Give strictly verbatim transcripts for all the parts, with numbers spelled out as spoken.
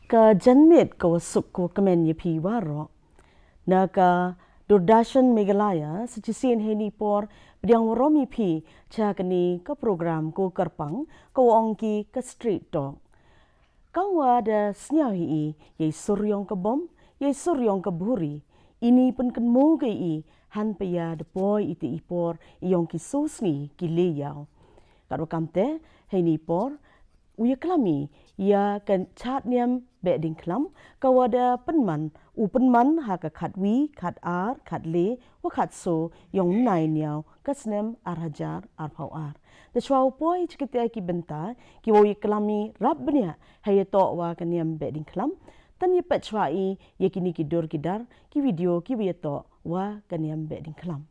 Ka janmiet ka wa suk ka wa kmen ïa phi waroh. Na ka Doordarshan Meghalaya, sa shisien heini por, pdiang warom ïa phi, cha kani ka program ka wa kyrpang, ka wa ong ki ka Street Talk. Ka wa da sniaw hi i, ïa i sur yong ka bom, ïa i sur yong ka buri, ini pynkynmaw ka i, han paya da poi iti i por, i yong ki su sngi ki le ïaw. Kat wa kamte, heini por, u ïa klam i, ïa ka chad niam Behdeiñkhlam, ka wa da pynman, u pynman ha ka khatwi, khatar, khatle, wa khatso, yong mynai niaw, ka snem ar hajar, arphaw ar. Da chwa u poi chikite ki bynta, ki wa u ïa klam i, rap bniah, ha ïa toh wa ka niam Behdeiñkhlam, tan ïa pet chwa i, ïa kini ki dur ki dar, ki video, ki wa ïa toh, wa ka niam Behdeiñkhlam.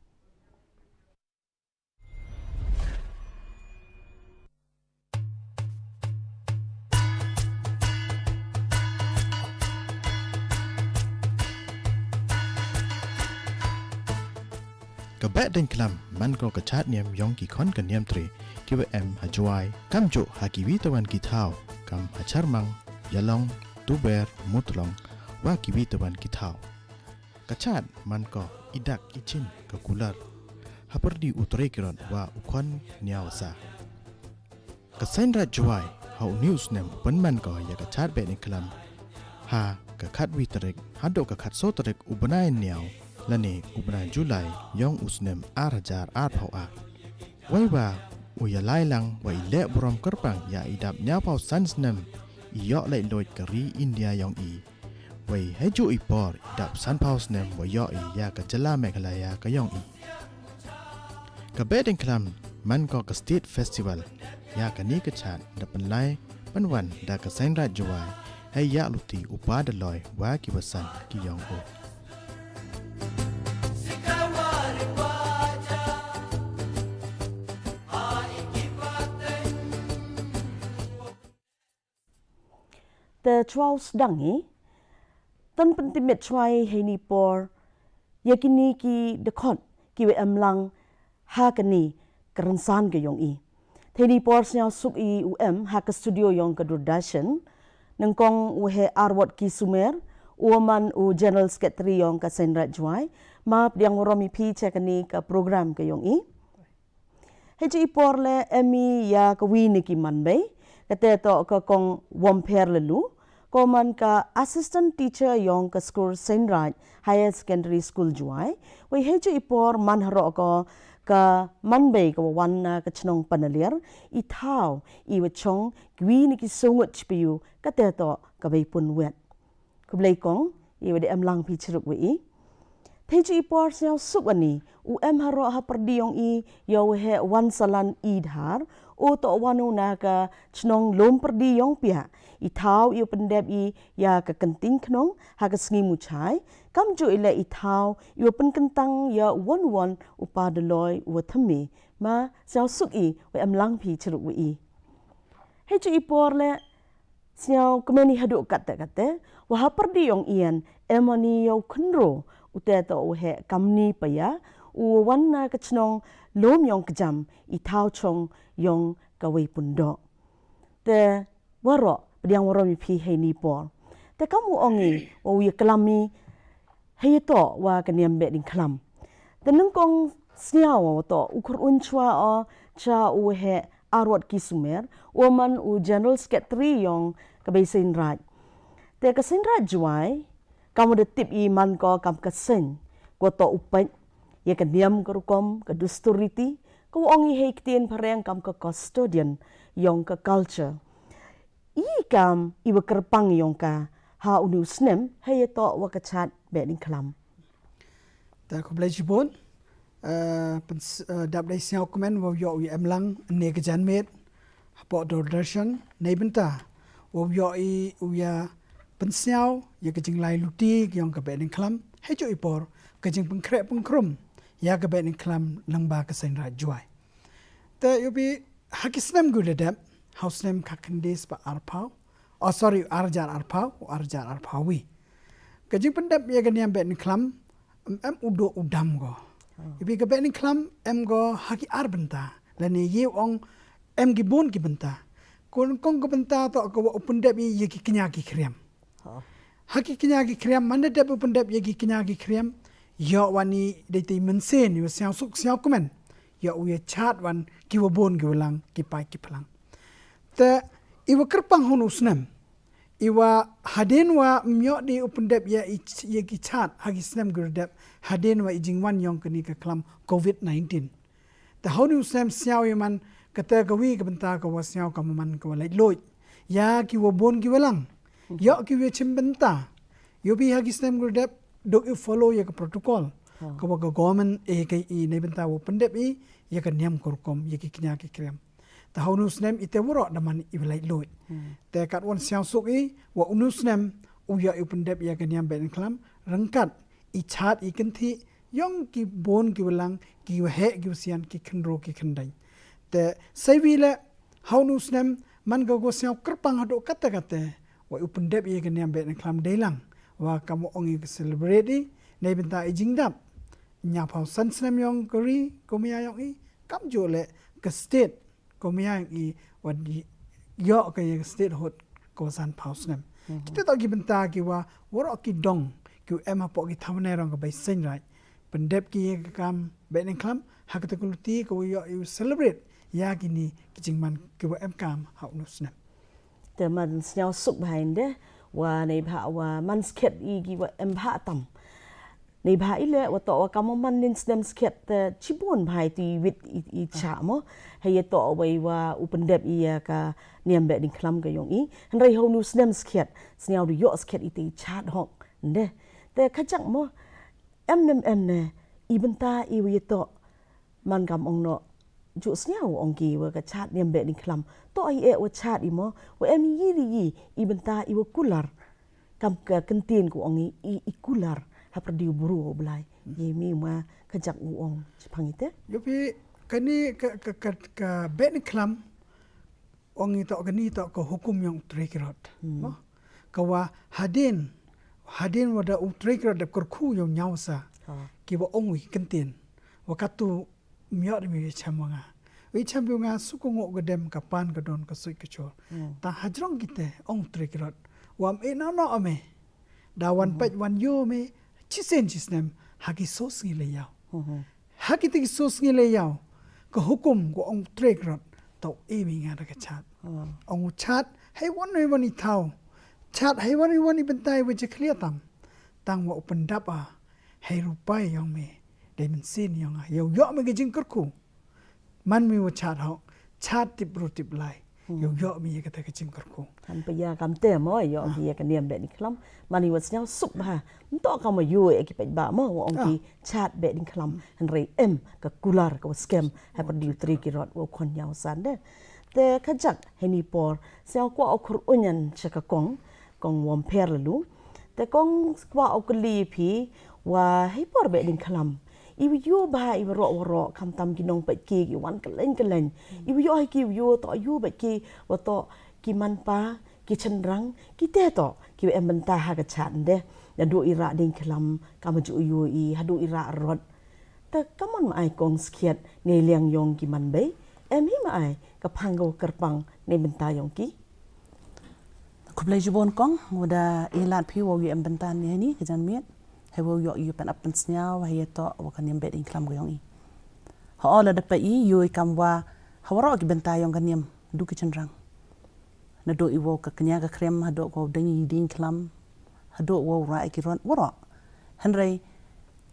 Ka Behdeiñkhlam, man ko ka chad niam yong ki khon ka niam tre, ki wa em ha Jowai, kam ju ha ki wi tawan ki thaw, kam ha Charmang, Ïalong, Tuber, Mutlong, wa ki wi tawan ki thaw. Ka chad man ko i dak i chin ka kular. Ha pyrdi u tre kirot wa u khon niaw sa. Ka Seiñ Raij Jowai, ha u ni u snem u pynman ko ïa ka chad Behdeiñkhlam. Ha ka khatwi tarik, haduh ka khatso tarik u bnai niaw, lane u bnai July, yong u snem ar hajar arphaw ar. Wei wa, u ïa lai lang, wa i leh burom kyrpang, ïa i dap niaw phaw san snem, i ïoh leh loit ka ri India yong i. Wei hei ju i por, i dap san phaw snem, wa ïoh i ïa ka jylla Meghalaya ka yong i. Ka Behdeiñkhlam, man ko ka State Festival, ïa kani ka chad, da pynlai, pynwan, da ka Seiñ Raij Jowai, hei ïa luti u pa da loi, wa ki wa san, ki yong u. Te chwa u sdang i, tan pyntip met chwa i heini por, ïa kini ki dkhot, ki wa em lang, ha kani, ka rynsan ka yong i. Te heini por sniaw suk i u em, ha ka studio yong ka Doordarshan, nyngkong u he Arwot K Sumer, u wa man u General Secretary yong ka Seiñ Raij Jowai, ma pdiang warom ïa phi cha kani ka program ka yong i. Hei ju i por le em i ïa ka wi na ki manbei, kate toh ka kong Wompher Lalu, ko man ka assistant teacher yong ka school Seiñ Raij Higher Secondary School Jowai, wei hei ju i por man haroh ko ka manbei ka wa wan na ka chnong Panaliar, i thaw, i wa chong, ki wi na ki shnong chipyu, kate toh ka bei pun wet. Khublei kong, i wa da em lang phi chiruk wa i. Te ju i por sniaw suk wa ni, u em haroh ha pyrdi yong i, ïa u he Wansalan Idhar, u toh wan u na ka chnong Lum Pyrdi yong Piah, i thaw i u pyndep i, ïa ka kynting khnong, ha ka sngi Muchai, kam ju i le i thaw, i u pynkyntang ïa won won u pa da loi u wa thymme, ma sniaw suk i, wa em lang phi chiruk wa i. Hei ju i por le, sniaw kmen i haduh katte katte, wa ha pyrdi yong i, em ani ïa u khynro, u te toh u he Kamni Paya, u wan na ka chnong Lum yong Kjam, i thaw chong yong ka wei pun doh. Te waroh, pdiang warom ïa phi heini por. Te kam u ong i, wa u ïa klam i, hei ïa toh wa ka niam Behdeiñkhlam. Te nyngkong sniaw wa toh, u khur un chwa o, cha u he Arwot K Sumer, u wa man u General Secretary yong ka bei Seiñ Raij. Te ka Seiñ Raij Jowai, kam wa da tip i man ko kam ka seiñ, ko toh u peit, ïa ka niam ka rukom, ka dustur riti, ka wa ong i hei ktien phareng kam ka custodian, yong ka culture. I kam, i wa kyrpang yong ka, ha u ni u snem, hei ïa toh wa ka chad Behdeiñkhlam. Te khublei chibun, eh, pyns-, eh, dap dei sniaw kmen wa u ïoh u ïa em lang, ne ka janmiet, hapoh Doordarshan, nei bynta, wa u ïoh i u ïa pynsniaw, ïa ka jinglai luti, yong ka Behdeiñkhlam, hei ju i por, ka jingpynkhreh pynkhrum, ïa ka Behdeiñkhlam, lyngba ka Seiñ Raij Jowai. Te ïoh bi, ha ki snem gu da dep, ha u snem khatkhyndai spah arphaw, oh, sorry, ar hajar arphaw, ar hajar arphaw wi. Ka jingpyndep ïa ka niam Behdeiñkhlam, em, em u doh u dam ko. Oh. Ïa bi ka Behdeiñkhlam, em ko ha ki ar bynta. Lane ïa u ong, em ki bun ki bynta. Ko nyngkong ka bynta toh ka wa u pyndep ïa ki kñia ki khriam. Ha ki kñia ki khriam, man da dep u pyndep ïa ki kñia ki khriam, ïoh wan i dei te i mynsiem, i wa sñiaw suk sñiaw kmen, ïoh u ïa chad wan ki wa bun ki wa lang ki paid ki phlang. Te i wa kyrpang ha u snem, i wa hadien wa ym ïoh de u pyndep ïa i ch-, ïa ki chad ha ki snem ki wa dep, hadien wa i jingwan yong kani ka khlam covid nineteen. Te ha u snem sñiaw i man kata ka wi ka bynta ka wa sñiaw ka man ka wa lait luid ïa ki wa bun ki wa lang. Ïoh ki wa chim bynta. Ïoh bi ha ki snem ki wa dep duk i follow ïa ka protocol. Ka wa ka government e ka i nei bynta wa pyndep i ïa ka niam ka rukom ïa ki kñia ki khriam. Te ha u snem i te waroh da man i wa lait luid. Te kat wan sñiaw suk i wa u snem u ïoh i u pyndep ïa ka niam beh nyngkhlam ryngkat i chad i kynthih yong ki bun ki wa lang, ki wa heh ki wa sian, ki khynroo ki khyndein. Te seiwi le ha u snem man ka wa sñiaw kyrpang haduh kata kata wa u pyndep ïa ka niam beh nyngkhlam dei lang wa kam wa ong i ka celebrate i nei bynta i jingdap ñiaw phaw san snem yong ka ri ka maya yong i, kam ju le ka state ka maya yong i wa ïoh ka ïa ka statehood ka wa san phaw snem. Kita toh ki bynta ki wa waroh ki dong ki wa em hapoh ki thaw ne rong ka bai seng rai pyndep ki ïa ka kam beh nyngkhlam ha kata ka luti ka wa ïoh i u celebrate ïa kini ki jingman ki wa em kam ha u snem. Te man sñiaw suk bha i nde wa nei bha wa man skhet i ki wa em bha tam. Nei bha i le wa toh wa kam man nin snem skhet te chibun bha i ti wit i, i cha mo. Hei ïa toh wa i wa u pyndep i ïa ka niam beh nyngkhlam ka yong i. Hynrei ha u snem skhet sñiaw du ïoh skhet i te i chad hok nde. Te ka jak mo. Em nem em ne i bynta i wa ïa toh man kam ong noh ju sñiaw ong ki wa ka chad niam beh nyngkhlam. Toh i e wa chad i mo wa em i ri i i bynta i wa kular. Kam ka kyntien ka ong i i kular ha pyrdi u bru u blai. Ye mi ma ka jak u ong chipang i te. Ïoh phi kani ka ka ka ka beh nyngkhlam ong i toh kani toh ka hukum yong u Trai Kirot. Ka wa hadien hadien wa da u Trai Kirot da kyrkhu yong ñiaw sa ki wa ong wi kyntien wa katu Ym ïoh de mi chem wa nga. Wi chem wa nga suk u ngok ka dem ka pan ka don ka suit ka chor. Ta hajrong kite ong Trai Kirot. Wa ym e no no ame. Da wan pet wan yo me chisen chisnem ha ki sos ngi le yaw. Ha kite ki sos ngi le yaw. Ka hukum ko ong Trai Kirot. Tau e mi nga da ka chat. Ong u chat hei wan hei wan i thaw. Chat hei wan hei wan i bentai wa je khlia tam. Tang wa u pyndap a. Hei rupai yong me. Dei mynsiem yong a. Yow yoh me ka jingkyrkhu. Man mi wa chat hok. Chat tip ru tip lai. Yow yoh me ya kata ka jingkyrkhu. Han pa ya kam te mo yoh ki ya ka niam beh ni klam. Man i wa sñiaw suk bha. Nto ka ma yoh ya ki peit ba mo wa ong ki chat beh ni klam. Hynrei em ka kular ka wa skem. Ha pyrdi u Trai Kirot wa khon ñiaw san de. Te ka jak hei ni por. Sñiaw kwah u khur unyan cha ka kong. Kong wam pher lalu. Te kong kwah u kylli phi wa hei por beh ding klam. I wa yoh bha i wa roh wa roh kam tam ki nong peit ki ki wan kylleñ kylleñ. I wa yoh hei ki wa yoh toh yoh beh ki wa toh ki man pa ki chynrang ki te toh ki wa em bynta ha ka chat nde. Naduh i rah ding klam kam ju yoh i haduh i rah rot. Te ka mon ma ai kong skhiat ne liang yong ki man bei. Em hi ma ai ka phang ka wa kyrpang ne bynta yong ki. Khublei jubon kong, wa da i lad phi wa u em bynta ne ni ka jan miet. Hei wa u yoh i pen ap pen sñiaw, hei ya toh wa ka niam beh ding klam ka yong i. Ha o la da pa i yoh i kam wa ha wa roh ki bynta yong ka niam du ki chynrang. Naduh i wa ka kñia ka khrem, haduh ka ding i ding klam, haduh wa u rah i ki rot wa roh. Hynrei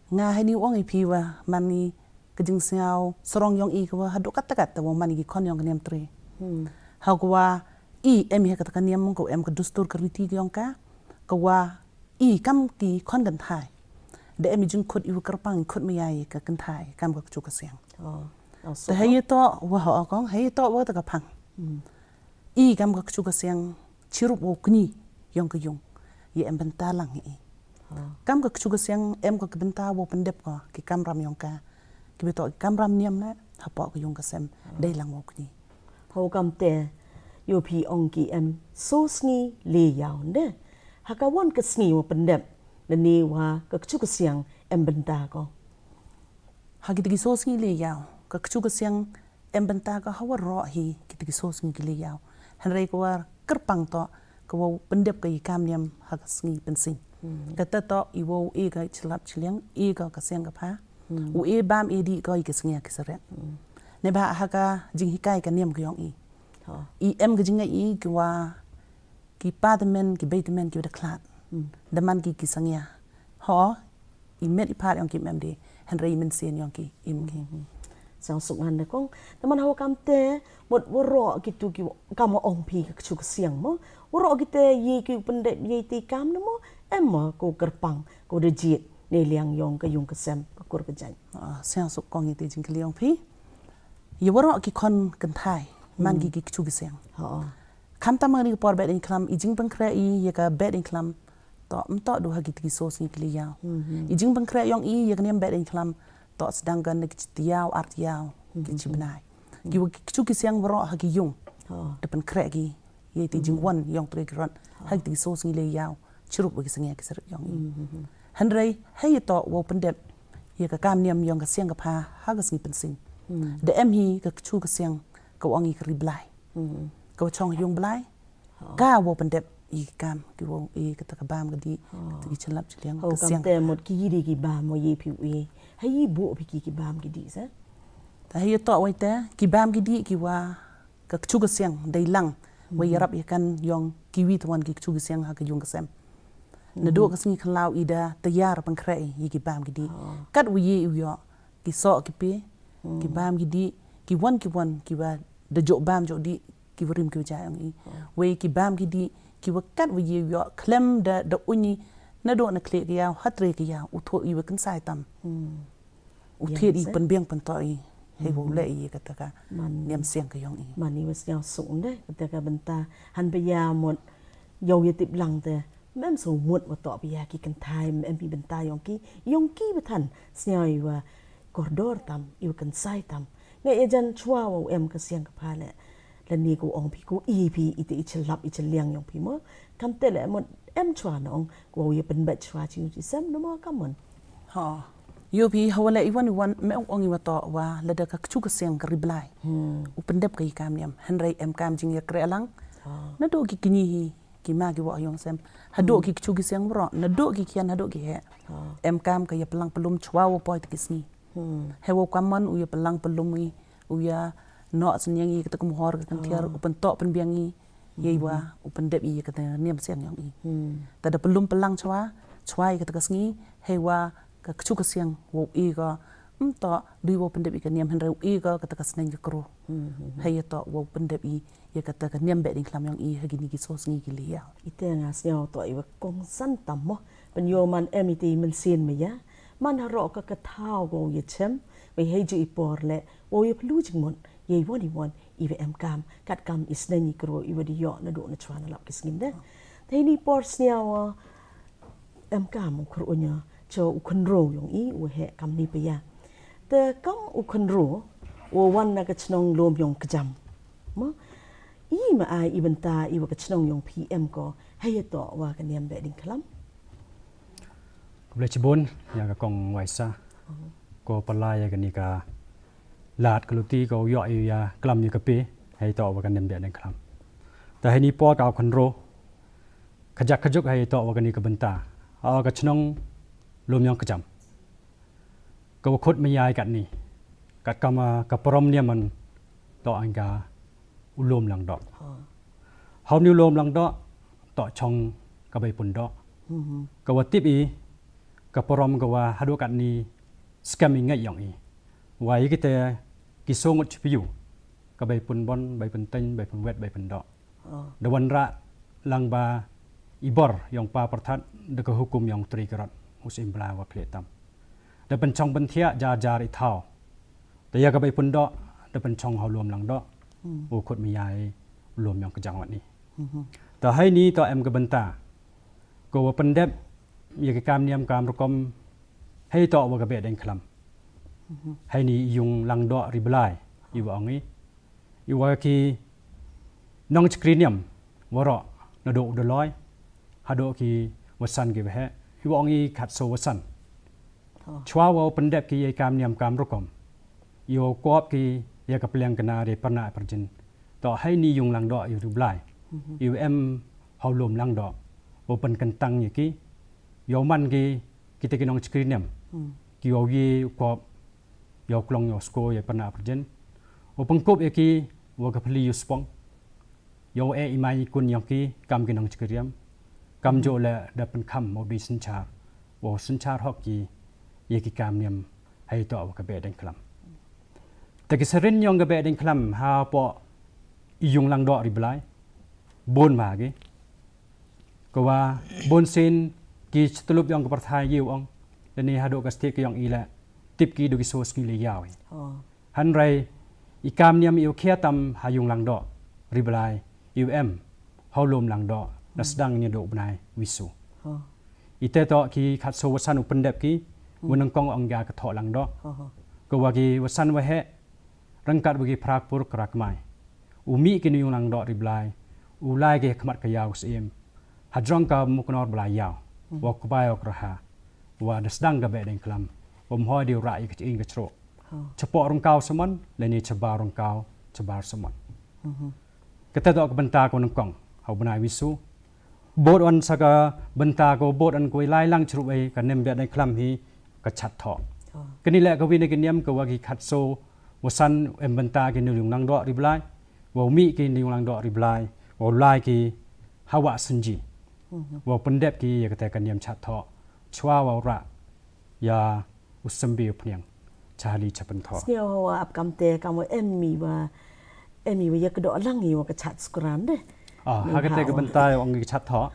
nga hei ni ong i phi wa man i ka jingsñiaw sarong yong i ka wa haduh katta katta wa man i ki khon yong ka niam Trai. Ha ka wa i em i ha kata ka niam ka wa em ka dustur ka riti yong ka, ka wa i kam ki khon kynthai. Da em i jingkhut i wa kyrpang i khut ma ya i ka kynthai kam ka kchu ka siang. Te hei ya toh wa ha o kong, hei ya toh wa ta ka phang. I kam ka kchu ka siang chirup wa u kñi yong ka yung. Ya em bynta lang i. Kam ka kchu ka siang em ka bynta wa pyndep ka ki kamram yong ka. Ki bynta ki kamram niam ne hapoh ka yung ka sem dei lang wa u kñi. Hau kam te yoh phi ong ki em so sngi le yaw nde. Ha ka wan ka sngi wa pyndep ne ni wa ka kchu ka siang em bynta ko. Ha ki tiki so sngi le yaw ka kchu ka siang em bynta ka ha wa roh hi ki tiki so sngi ki le yaw. Hynrei ka wa kyrpang toh ka wow pyndep ka i kam niam ha ka sngi pynsing. Kata toh i wow e ka i chlap chliang, e ka ka siang ka pha. U e bam e dih ka i ka sngi ki sarek. Neibhah ha ka jinghikai ka niam ka yong i. I em ka jingngeit i ki wa ki pa tymmen, ki bei tymmen, ki wa da khlad. Da man ki ki sangya. Ho, i met i phad yong ki mem de. Hynrei i mynsiem yong ki im ki. Sang suk ngan da kong. Te man hawa kam te, mut waroh ki tu ki kam ong phi ka kchu ka siang mo. Waroh ki te ye ki pyndep ye ti kam na mo. Em mo ko kyrpang, ko da jied. Ne liang yong ka yung ka sem, ka kur ka jait. Ah, sang suk kong i te jingkylli yong phi. Ye waroh ki khon kynthai, man ki ki kchu ki siang. Kham tam ma ni ka por beh deng khlam, i jingpynkhreh i, ya ka beh deng khlam. Toh, mtoh du ha ki tiki so sngi ki le yaw. I jingpynkhreh yong i, ya ka niam beh deng khlam. Toh, sdang kan ki chi tiaw, ar tiaw, ki chi bnai. Ki wa ki kchu ki siang waroh ha ki yung. Da pynkhreh ki, ya ti jingwan, yong tre ki ron. Ha ki tiki so sngi le yaw. Chirup wa ki sangya ki sarek yong i. Hynrei, hei ya toh, wow pyndep. Ya ka kam niam yong ka siang ka pha, ha ka sngi pynsing. Da em hi ka kchu ka siang, ka wa ong i ka ri blai. Ka wa chong yung blai, ka wow pyndep i kam, ki wow i kata ka bam ka dih, kata ki chlap chliang, ka siang. Te mut ki di ki bam mo ye phi u i. Hei i bu phi ki ki bam ki dih sa. Ta hei ya toh wai te, ki bam ki dih ki wa ka kchu ka siang, dei lang, wai yarap ya kan yong ki wi tuan ki kchu ki siang ha ka yung ka sem. Na do ka sngi khlaw i da, tayar pynkhreh i, ya ki bam ki dih. Kat wa ye u yoh, ki soh ki pe, ki bam ki dih, ki wan ki wan, ki wa da jok bam jok dih, ki wa rim ki wa jai ong i. Wei ki bam ki dih, ki wa kat wa ye u yoh, khlem da, da uñ i, na do na khleh ki yaw, ha tre ki yaw, u thoh i wa kynsai tam. U thied i pynbiang pyntoh i, hei wow leh i kata ka niam siang ka yong i. Man i wa sngewsuk nde, kata ka bynta, han ba ya mut, yow ya tip lang te, Mem sngewmut wa toh phi ya ki kynthai, mem i bynta yong ki, yong ki ba than, sngew i wa kordor tam, i wa kynsai tam. Nga ya jan chwa wa em ka siang ka pha le. Lani ko ong phi ko i phi i te i chlap i chliang yong phi mo. Kam te le mo em chwa na ong ko ya pynbeit chwa chi chi sem na mo kam mon. Ha. Yo phi ha wa le i wan i wan me ong ong i wa toh wa lada ka kchu ka siang ka ri blai. U pyndep ka i kam niam. Hynrei em kam jingyakreh lang. Na do ki kñi hi. Ki ma ki wa yong sem. Haduh ki kchu ki siang bro. Naduh ki khian haduh ki heh. Em kam ka ya plang pelum chwa wa poi te ki sngi. He wa kam man u ya plang pelum i. U ya noh sniang i kata ka muhor ka kyntiar. U pyntoh pynbiang i. Ye wa u pyndep i kata niam siang yong i. Tada pelum plang chwa. Chwa i kata ka sngi. He wa ka kchu ka siang. Wa u i ka. Mtoh. Dui wa u pyndep i ka niam hynrei u i ka kata ka sneng ka kru. He ya toh wa u pyndep i. Ya kata ka niam beh ding khlam yong i ha kini ki so sngi ki li yaw. Ite nga sngew toh i wa kongsan tam mo. Pynyoh man em ite i mynsiem me ya. Man haroh ka ka thaw ko ya chem. Wei hei ju i por le. Wo ya plu jingmut. Ya i won i won. I wa em kam. Kat kam i sneng i kro i wa di yoh na do na chwa na lap ki sngim de. Te ini por sngew, uh, em kam u kro nya. Cho u khynro yong i u he kam ni pa ya. Te kam u khynro, u wan na ka chnong lum yong kjam. Ma, i ma ai i bynta i wa ka chnong yong phi em ko, hei ya toh wa ka niam beh ding khlam. Khublei chibun, ya ka kong Waisa. Ko pala ya ka ni ka lad ka luti ko yoh i ya khlam ya ka pe, hei toh wa ka niam beh ding khlam. Ta hei ni por ka u khynro, kajak kajuk hei toh wa ka ni ka bynta. Aw ka chnong lum yong kjam. Ka wa khut ma yai kat ni. Kat kama ka parom niam man toh ang ka u lum lang doh. Hau ni u lum lang doh toh chong ka bai pun doh. Ka wa tip i ka parom ka wa haduh kat ni skam i ngai yong i. Wa i kite ki so ngut chipiu ka bai pun bon, bai pun teng, bai pun wet, bai pun doh. Da wan rah lang ba i bor yong pa pyrthat da ka hukum yong tri karot u sim bla wa khleh tam. Da pynchong pynthiah jar jar i thaw. Da ya ka bai pun doh da pynchong hau lum lang doh. U khut ma yai lum yong kjang wat ni. Ta hei ni toh em ka bynta. Ko wa pyndep ya ka kam niam kam rukom hei toh wa ka beh deng khlam. Hei ni yung lang doh ri blai i wa ong i. I wa ki nong chkri niam waroh na do u doloi haduh ki wasan ki wa he i wa ong i khat so wasan. Chwa wa u pyndep ki ya i kam niam kam rukom. I wa u kop ki ya ka pliang kena re perna perjin. Toh hei ni yung lang doh i ri blai. I wa em ha u lum Langdoh, u pynkyntang ïa ki, ïa u man ki, kita ki nongshakri niam, ki ïa u ïe u kop, ïa u klong ïa u sko ïa u pyrnah pyrjin, u pynkup ïa ki, wa ka pli ïa u spong, ïa u eh i mai i kun ïong ki kam ki nongshakri niam, kam ju leh da pynkham u dei synshar, u synshar hok ki ïa ki kam niam ha ïa to wa ka Behdeiñkhlam. Te ki sarin ïong ka Behdeiñkhlam hapoh i yung Langdoh Riblai, bun ma ki, ka wa bun sien ki sha tyllup ïong ka pyrthei ïa u ong, lane haduh ka state ka ïong i leh, tip ki du ki so sngi leh ïaw i. Hynrei i kam niam ïa u khia tam ha yung Langdoh Riblai, ïa u em ha u lum Langdoh, na sdang ïa u bnai Wisu. I te to ki khatso wa san u pyndep ki, wa nyngkong ong ïa ka thoh Langdoh, ka wa ki wa san wa heh, ryngkat wa ki phra kpur kra kmai, u mih ki na yung Langdoh Riblai, u lai ki ha khmat ka ïaw ka syiem, ha jrong ka Muknor Blai Ïaw, wa u kbai u kraha, wa da sdang ka Behdeiñkhlam, wa mhoi di u rah ïa ka ching ka chruh, chapoh Rongkaw Samon lane chabar Rongkaw, chabar Samon. Kata to ka bynta ka wa nyngkong ha u bnai Wisu. Bud wan sa ka bynta ka bud wan ka wa lai lang chruh ei ka niam Behdeiñkhlam hi ka Chat Thoh. Kani leh ka wi na ki niam ka wa ki khatso wa san em bynta ki na yung Langdoh Riblai, wa u mih ki na yung Langdoh Riblai, wa u lai ki ha Wah Synji, wa u pyndep ki ïa kata ka niam Chat Thoh, chwa wa u rah ïa u symbi u phniang cha hali cha pynthoh. Sñiaw hawa ap kam te kam wa em i wa, em i wa ïa ka doh lang i wa ka Chat Sukran de. Ah, ha kata ka bynta ong ka Chat Thoh.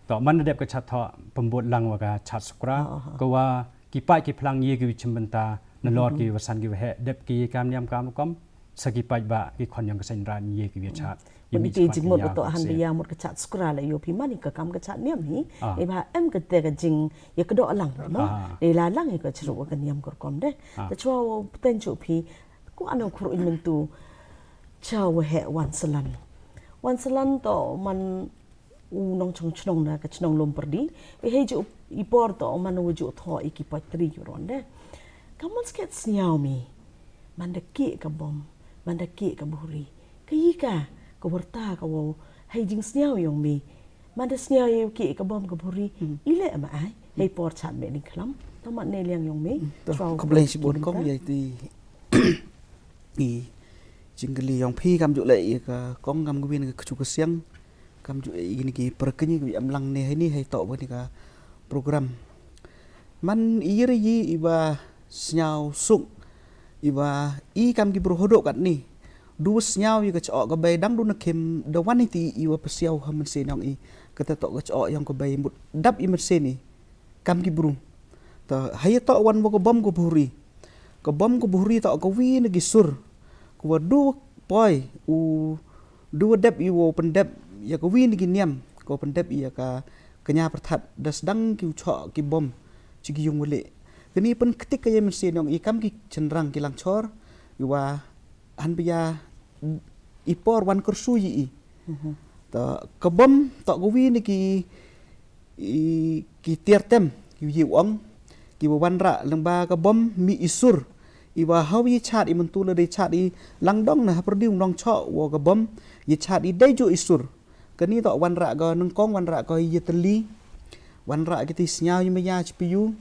To man da dep ka Chat Thoh, pynbud lang wa ka Chat Sukra, ka wa ki paid ki phlang ïa ki wi chim bynta, na lor ki wa san ki wa heh, dep ki kam niam kam rukom, sa ki paid ba ki khon ïong ka seng ran ïa ki wi chat. Ïa mi ki jingmut ba to han ba ïa mut ka Chat Sukra la ïoh phi man i ka kam ka chat niam hi. I ba em ka te ka jing ïa ka doh lang, no? Dei la lang ïa ka chruh wa ka niam ka rukom de. Ta chwa wa pten chu phi, ku ano khur in myntu. Cha wa heh Wan Salan. Wan Salan to man u nongchong chnong na ka chnong Lumpyrdi. Wi hei ju i por to man u ju tho i ki poetry ju ron de. Ka man sket sñiaw mi. Man da ki ka bom, man da ki ka bhuri. Ka i ka, ka warta ka wow hei jing sñiaw ïong mi. Man da sñiaw ïong ki ka bom ka bhuri. I leh ma ai. Hei por chat me ning khlam. Ta man ne liang ïong mi. Ka blei shi bun kong ïa ti. I jingkylli ïong phi kam ju leh ïa ka kong kam ka win ka kchu ka siang. Kam ju ïa ini ki pyrkhat ni ki em lang ne hei ni hei to ba ni ka program. Man i re i ba sñiaw suk i ba i kam ki bru hodo kat ni. Du sñiaw ïa ka chok ka bai dang du na kim da wan iti i wa psiaw ha men se nong i. Kata to ka chok ïong ka bai mut dap i men se ni. Kam ki bru. Ta hei to wan wa ka bom ka bhuri. Ka bom ka bhuri to ka wi na ki sur. Ka wa du poi u du wa dep i wa pyndep ïa ka wi na ki niam. Ka wa pyndep ïa ka kñia pyrthat da sdang ki u chok ki bom. Chi ki yung wale. Kani pynktik ka ïa men se nong i kam ki chynrang ki langchor. I wa han ba ïa i por wan kyrsu ïa i. Ta ka bom to ka wi na ki i ki tiar tem ki wi ong ki wa wan ra leng ba ka bom mi i sur i wa hau i chat i mentu la dei chat i langdong na ha perdi u nong chok wa ka bom i chat i dei ju i sur. Kani to wan ra ka nengkong wan ra ka i teli wan ra ki ti sñiaw i maya chi piu.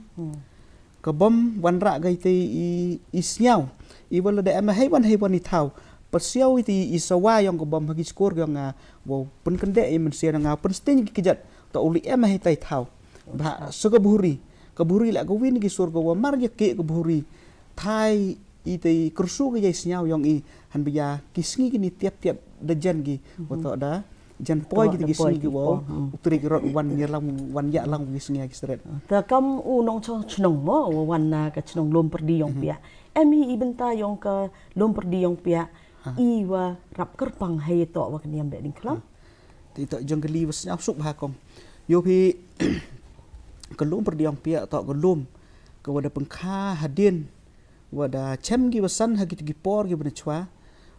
Ka bom wan ra ka i te i sñiaw i wa la da em hei wan hei wan i thaw. Pasiaw i te i sawa ïong ka bom ha ki skur ïong nga wow pynkynde i mensia nga pynsting ki kjat. Ta u li em hei tai thaw. Ba sa ka bhuri ka bhuri la ka win ki sur ka wa mar ïa ke ka bhuri. Thai i te i kyrsu ka ïa i sñiaw ïong i han ba ïa ki sngi ki ni tiap tiap da jan ki. Wa to da jan poi ki ki sngi ki wow u tri ki rot wan ïa lang wan ïa lang ki sngi ki sret. Ta kam u nong chong chnong mo wa wan na ka chnong Lum Perdi ïong pia. Em hi i bynta ïong ka Lum Perdi ïong pia i wa rap kyrpang hei to wa ka niam Behdeiñkhlam. Ti to jong ka li wa sñiaw suk bha kong. Ïoh hi ka Lum Perdi ïong pia to ka lum ka wa da pengkha hadien wa da chem ki wa san ha ki ti ki por ki wa na chwa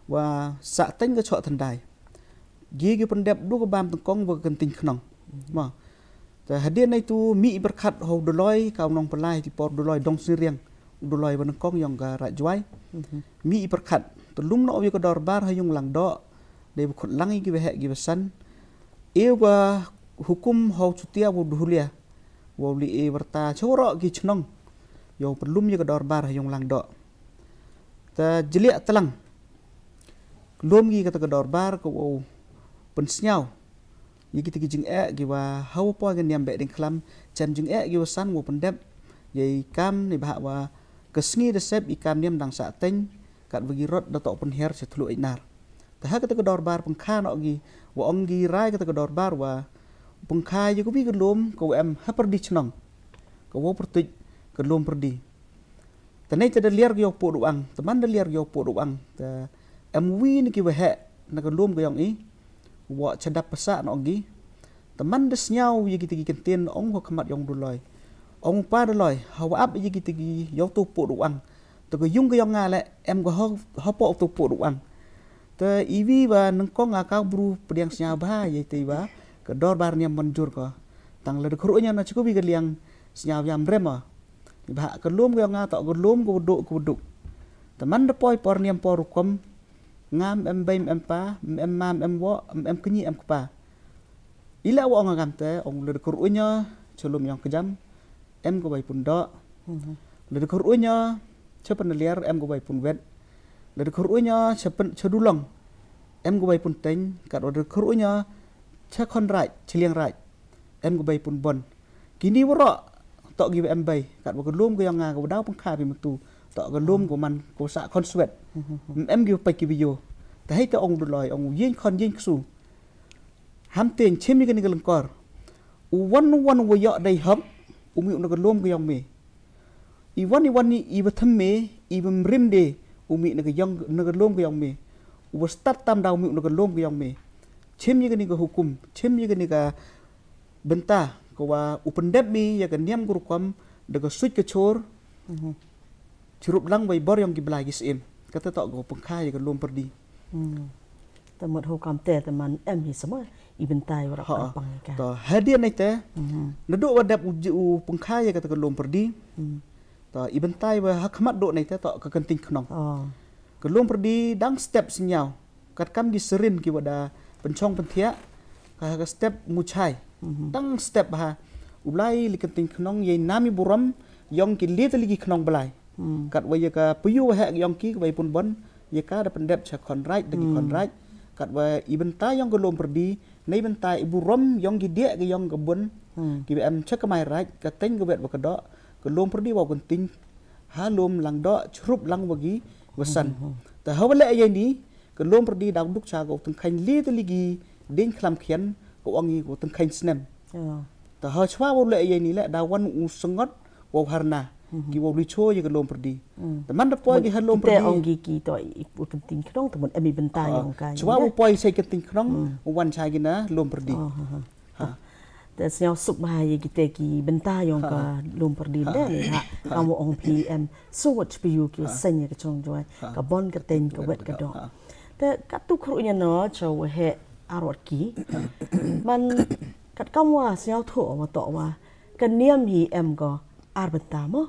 wa sa teng ka chok thendai. Ji ki pyndep du ka bam tengkong wa ka kynting khnong. Ma. Ta hadien nai tu mi i berkat hau doloi ka u nong pelai ti por doloi dong siriang. U doloi wa nengkong ïong ka rat juai. Mi i berkat tu lum no wi ka dorbar ha yung lang do. Dei wa khut lang i ki wa hek ki wa san. E wa hukum ha u Chutia wa u Dhulia, wa u Lieh Warta, cha waroh ki chnong, yow pynlum ya ka dorbar ha yung Langdoh. Ta jliah tlang, lum ki kata ka dorbar ka wow pynsngew ya kita ki jingeh ki wa ha wa poi ka niam Behdieñkhlam, chem jingeh ki wa san wa pyndep ya i kam ni bah wa ka sngi da sep i kam niam dang sah teng, kat wa ki rot da toh pynher cha thlu inar. Ta ha kata ka dorbar pynkha noh ki, wa ong ki rai kata ka dorbar wa pynkha ya ka wi ka lum ka wa em ha pyrdi chnong, ka wow pyrtuit ka lum pyrdi. Ta nei ta da liar ki yow puh duang, ta man da liar ki yow puh duang, ta em wi na ki wa heh na ka lum ka yong i, wa cha dap pasa noh ong ki. Ta man da sngew ya kita ki kyntien ong ha khmat yong u Duloi, ong u pa Duloi, ha wa ap ya kita ki yow tu puh duang, ta ka yung ka yong nga le em ka ha, ha poh tu puh duang. Ta i wi wa nyngkong a ka bru pdiang sngew bha ya i te wa ka dorbar niam mynjur ko. Tang la da khruh nya na cha ka wi ka liang sngew yam rem a. Ni bah ka lum ka yong nga toh ka lum ka wa duk ka wa duk. Ta man da poi por niam por rukom, ngam em bei em pa, em mam em wo, em kñi em kpa. I la wa ong agam te, ong la da khruh nya cha lum yong ka jam, em ka bai pun doh. La da khruh nya cha pynliar, em ka bai pun wet. La da khruh nya cha pyn, cha dulong, em ka bai pun teng, kat wa da khruh nya cha khon raij, cha liang raij, em ka bai pun bon. Kini waroh toh ki wa em bei, kat wa ka lum ka yong nga ka wa daw pynkha pi matu, toh ka lum ka man ka wa sah khon swet. Em ki wa peit ki wa yo. Ta hei ta ong u Duloi, ong u yeng khon yeng ksu. Ham teng chim ya kani ka lyngkor. U wan u wan wa yoh dei hok, u mih na ka lum ka yong me. I wan i wan i, i wa them me, i wa mrim de, u mih na ka yong, na ka lum ka yong me. U wa stad tam daw mih na ka lum ka yong me. Chim ya kani ka hukum, chim ya kani ka bynta, ka wa u pyndep me ya ka niam ka rukom da ka suit ka chor. Chirup lang wa i bor yong ki blai ki syiem. Kata toh ka wa pynkha ya ka lum pyrdi. Ta mut hukam te ta man em hi sama i bynta i wa rap ha, pang ka. Ta hadien nei te, na du wa dep u, u pynkha ya kata ka lum pyrdi. Ta i bynta i wa ha khmat du nei te toh ka kynting khnong. Ka lum pyrdi dang step sngew. Kat kam ki syrin ki wa da pynchong pynthiah, ka ha ka step muchai. Tang step ha. U Blai li kynting khnong ya i nam i burom yong ki li ta li ki khnong blai. Kat wa ya ka puyu wa heh yong ki ka bai pun bon, ya ka da pyndep cha khon raij da ki khon raij. Kat wa i bynta yong ka lum pyrdi, nei bynta i burom yong ki diah ka yong ka bun, ki wa em cha ka mai raij, ka teng ka wet wa ka doh, ka lum pyrdi wa kynting ha lum Langdoh, chirup lang wa ki wa san. Ta ha wa leh ya ini, ka lum pyrdi daw duk cha ka u tyngkheiñ li ta li ki ding khlam khian, ka ong i ka u tyngkheiñ snem. Ta ha chwa wa leh ya ini le, da wan u sngot wa u harna, ki wa u li cho ya ka lum pyrdi. Ta man da poi ki ha lum pyrdi. Ong ki ki to i u kynting khnong, ta mut em i bynta yong ka. Chwa wa poi sai kynting khnong, u wan cha ki na lum pyrdi. Te sngew suk bha ya ki te ki bynta yong ka lum pyrdi de ni ha. Kam wa ong phi em, so wat phi yu ki seng ya ka chong jwai, ka bon ka teng ka wet ka doh. Te katu khruh nya no cha wa heh arwat ki. Man kat kam wa sngew thoh wa toh wa ka niam hi em ko ar bynta mo.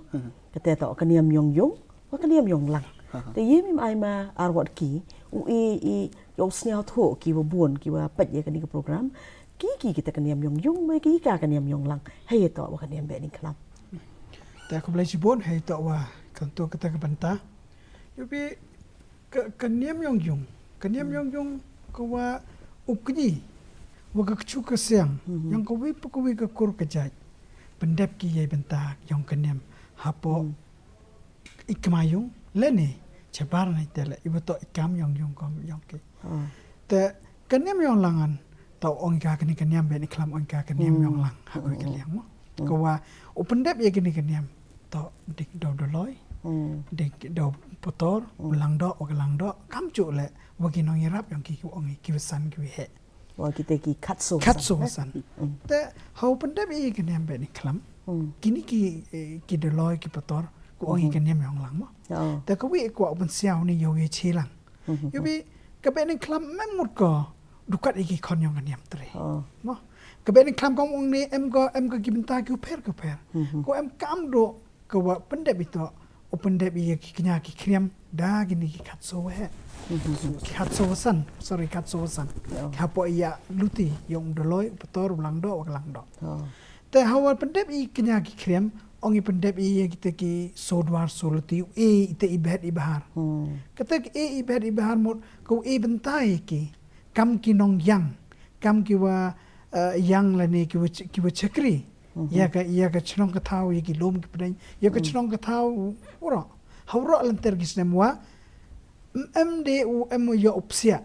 Kate toh ka niam yong yung, wa ka niam yong lang. Te yim im ai ma arwat ki, u i, i yow sngew thoh ki wa bun ki wa peit ya kani ka program. Ki ki kita ka niam yong yung, ma ki ka ka niam yong lang. Hei toh wa ka niam Behdieñkhlam. Te khublei chibun, hei toh wa kan tu kata ka bynta. Yow bi ka, ka niam yong yung, ka niam yong yung ka wa u kñi wa ka kchu ka siang, yong ka wi pa ka wi ka kur ka jait. Pyndep ki ya i bynta yong ka niam hapoh i kma yung, lane chabar nei te le, i wa toh i kam yong yung kom yong ki. Te ka niam yong lang an, toh ong ka kani ka niam Behdieñkhlam ong ka ka niam yong lang ha ka wi ka liang mo. Ka wa u pyndep ya kani ka niam, toh dik daw Duloi, dik daw Pator, u Langdoh wa ka Langdoh, kam chu le wa ki nong yarap yong ki, ki ong ki wa san ki wa heh. Wa ki te ki khatso khatso wa san. Te ha u pyndep ya ka niam Behdieñkhlam, kini ki, ki Duloi ki Pator, ka ong ka niam yong lang mo. Te ka wi ka wa u pynsngew ni yow ya chi lang. Yow bi ka Behdieñkhlam em mut ko du kat ya ki khon yong ka niam tre. Mo. Ka Behdieñkhlam kam ong ni em ko, em ko ki bynta ki u pher ka pher. Ko em kam du ka wa pyndep i toh u pyndep ïa ki kñia ki khriam da kine ki khatsaw waheh. Ki khatsaw wasan, sorry, khatsaw wasan. Hapoh ïa luti ïa u Daloi, u Pator, u Langdoh, u Langdoh. Te hawa pyndep ïa ki kñia ki khriam, ong i pyndep ïa kita ki sawdwar sawluti, u e ita i bhet i bahar. Kata ki e i bhet i bahar mut ka u e bynta ïa ki kam ki nongïang, kam ki wa, eh, ïang lane ki wa ch-, ki wa chakri ïa ka, ïa ka chnong ka thaw, ïa ki lum ki pdeng, ïa ka chnong ka thaw u-, uroh. Hawroh lynter ki snem wa em, em de u em ïa u psiah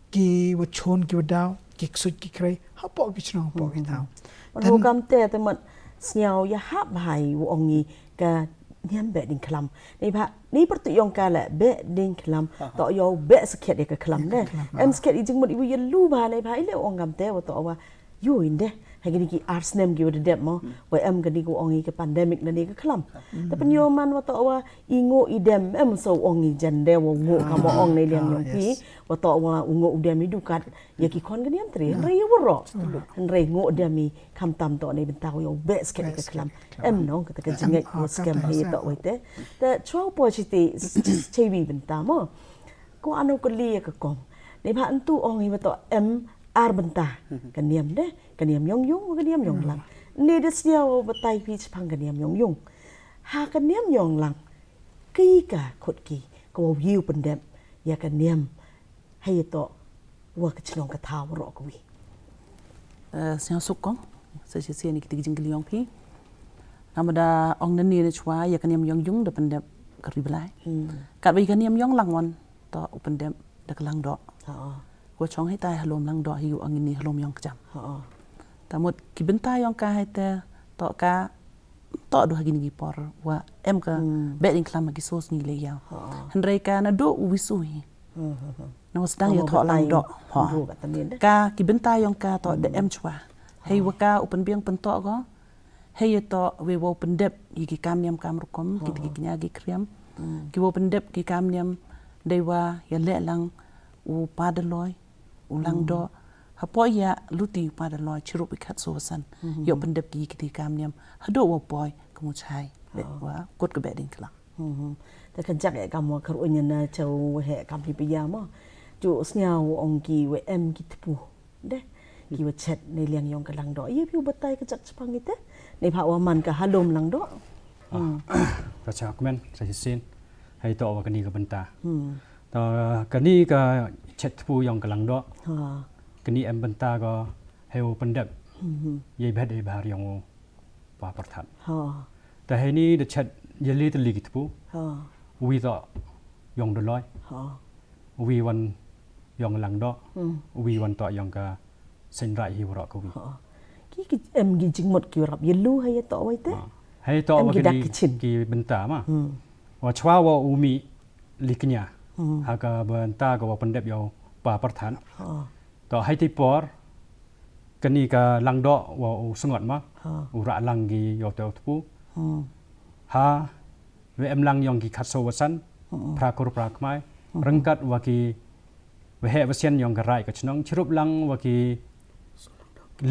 ki wa chon ki wa daw, ki ksuid ki khrei hapoh ki chnong hapoh ki thaw. Wan ho kam te te mat sniaw ïa hap hai u ong i ka niam Behdieñkhlam. Ni ba, ni pyrtuh ïong ka le Behdieñkhlam. To ïa u beh sakhiat ïa ka khlam ne. Em sakhiat i jingmut i wa ïa lu ba ne ba i le ong kam te wa to wa yu inde. Ha kini ki ar snem ki wa dep mo. Wa em kani ko ong i ka pandemic na ni ka khlam. Te pynïo man wa to wa i ngo i dem em so ong i jan de wa ngo ka mo ong ne liang ïong pi. Wa to wa u ngo u dem i dukat. Ïa ki khon ka niam tre, hynrei ïa waroh. Hynrei ngo dem i kham tam to ne bynta ïa u beh sakhiat ïa ka khlam. Em nong kata ka jingngeit ko skhem hi to wei te. Te chwa u poi chiti chei wi bynta mo. Ko ano ko li ïa ka kong. Ne ba antu ong hi ba to em ar bynta. Ka niam de, ka niam ïong ïung, ka niam ïong lang. Ne de sniaw batai pi chpang ka niam ïong ïung. Ha ka niam ïong lang. Ki ka khut ki, ko wa ïa u pyndep ïa ka niam. Hei to wa ka chnong ka thaw roh ka wi. Eh, sniaw suk kong, sa shisien ïa kita ki jingkylli ïong phi. Namar da ong nani ne chwa ïa ka niam ïong ïung da pyndep ka Ri Blai. Kat ba ïa ka niam ïong lang wan to u pyndep da ka Langdoh. Ko chong hei tai halom Langdoh hi u ong ini halom ïong kjam. Ta mut ki bynta ïong ka hei te to ka to du ha kini ki por wa em ka Behdieñkhlam ha ki sos ngi le ïa. Hynrei ka na do u wisu hi. Na wa sdang ïa thoh Langdoh. Ka ki bynta ïong ka to da em chwa. Hei wa ka u pynbiang pyntoh ko. Hei ïa to wei wa u pyndep ïa ki kam niam kam rukom, ki, ki kñia ki khriam. Ki wa u pyndep ki kam niam dei wa ïa leh lang u Pa Daloi, u Langdoh. Hapoh ïa luti u Pa Daloi chirup i khatsaw wasan. Ïa u pyndep ki, ki kam niam. Haduh wa poi ka Muchai. Wa kut ka Behdieñkhlam. Te ka jak e kam wa kar unya na chau he kam hi pia mo. Ju sniaw ong ki wa em ki tpu. De, ki wa chet ne liang ïong ka Langdoh. Ïa phi u batai ka jak chpang ite. Ne pha wa man ka halom Langdoh. Ka chak men sa shisien. Hei to wa kani ka bynta. To kani ka chet tpu ïong ka Langdoh. Kani em bynta ka hei u pyndep. Ïa i bhet i bahar ïong u Pa Pyrthat. Te hei ni da chet ïa li te li ki tpu. Wi to ïong Daloi. Wi wan ïong Langdoh, wi wan to ïong ka Seiñ Raij hi waroh ka wi. Ki, ki em ki jingmut ki rap ïa lu ha ïa to wei te. Ha ïa to wa ki dak ki chin ki bynta ma. Wa chwa wa u mih li kñia. Ha ka bynta ka wa pyndep ïa u Pa Pyrthat. To hei ti por kani ka Langdoh wa u sngot ma. U rah lang ki ïa u te u tpu. Ha Wa em lang ïong ki khatsaw wasan, phra kur phra kmai, ryngkat wa ki wa heh wa sian ïong ka raij ka chnong, chirup lang wa ki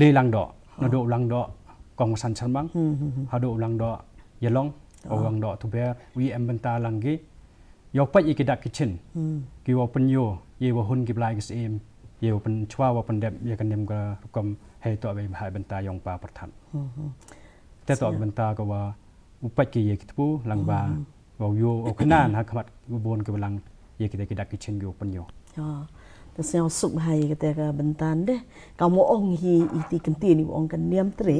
le Langdoh, naduh u Langdoh Kong Wasan Sharmang, haduh u Langdoh Ïalong, u Langdoh Tuber, wi em bynta lang ki, ïa u pait ïa ki dak ki chin, ki wa pynïoh, ïa wa hun ki blai ki syiem, ïa wa pynchwa wa pyndep, ïa ka niam ka rukom, hei to wa bha bynta ïong Pa Pyrthat. Te to bynta ka wa u pait ki ïa ki tpu lang ba wa u ïoh u knan ha khmat u bun ki ba lang ïa kita ki dak ki chin ki u pynïoh. Te sñiaw suk bha ïa kata ka bynta de. Ka mo ong hi iti kynti ni ong ka niam tre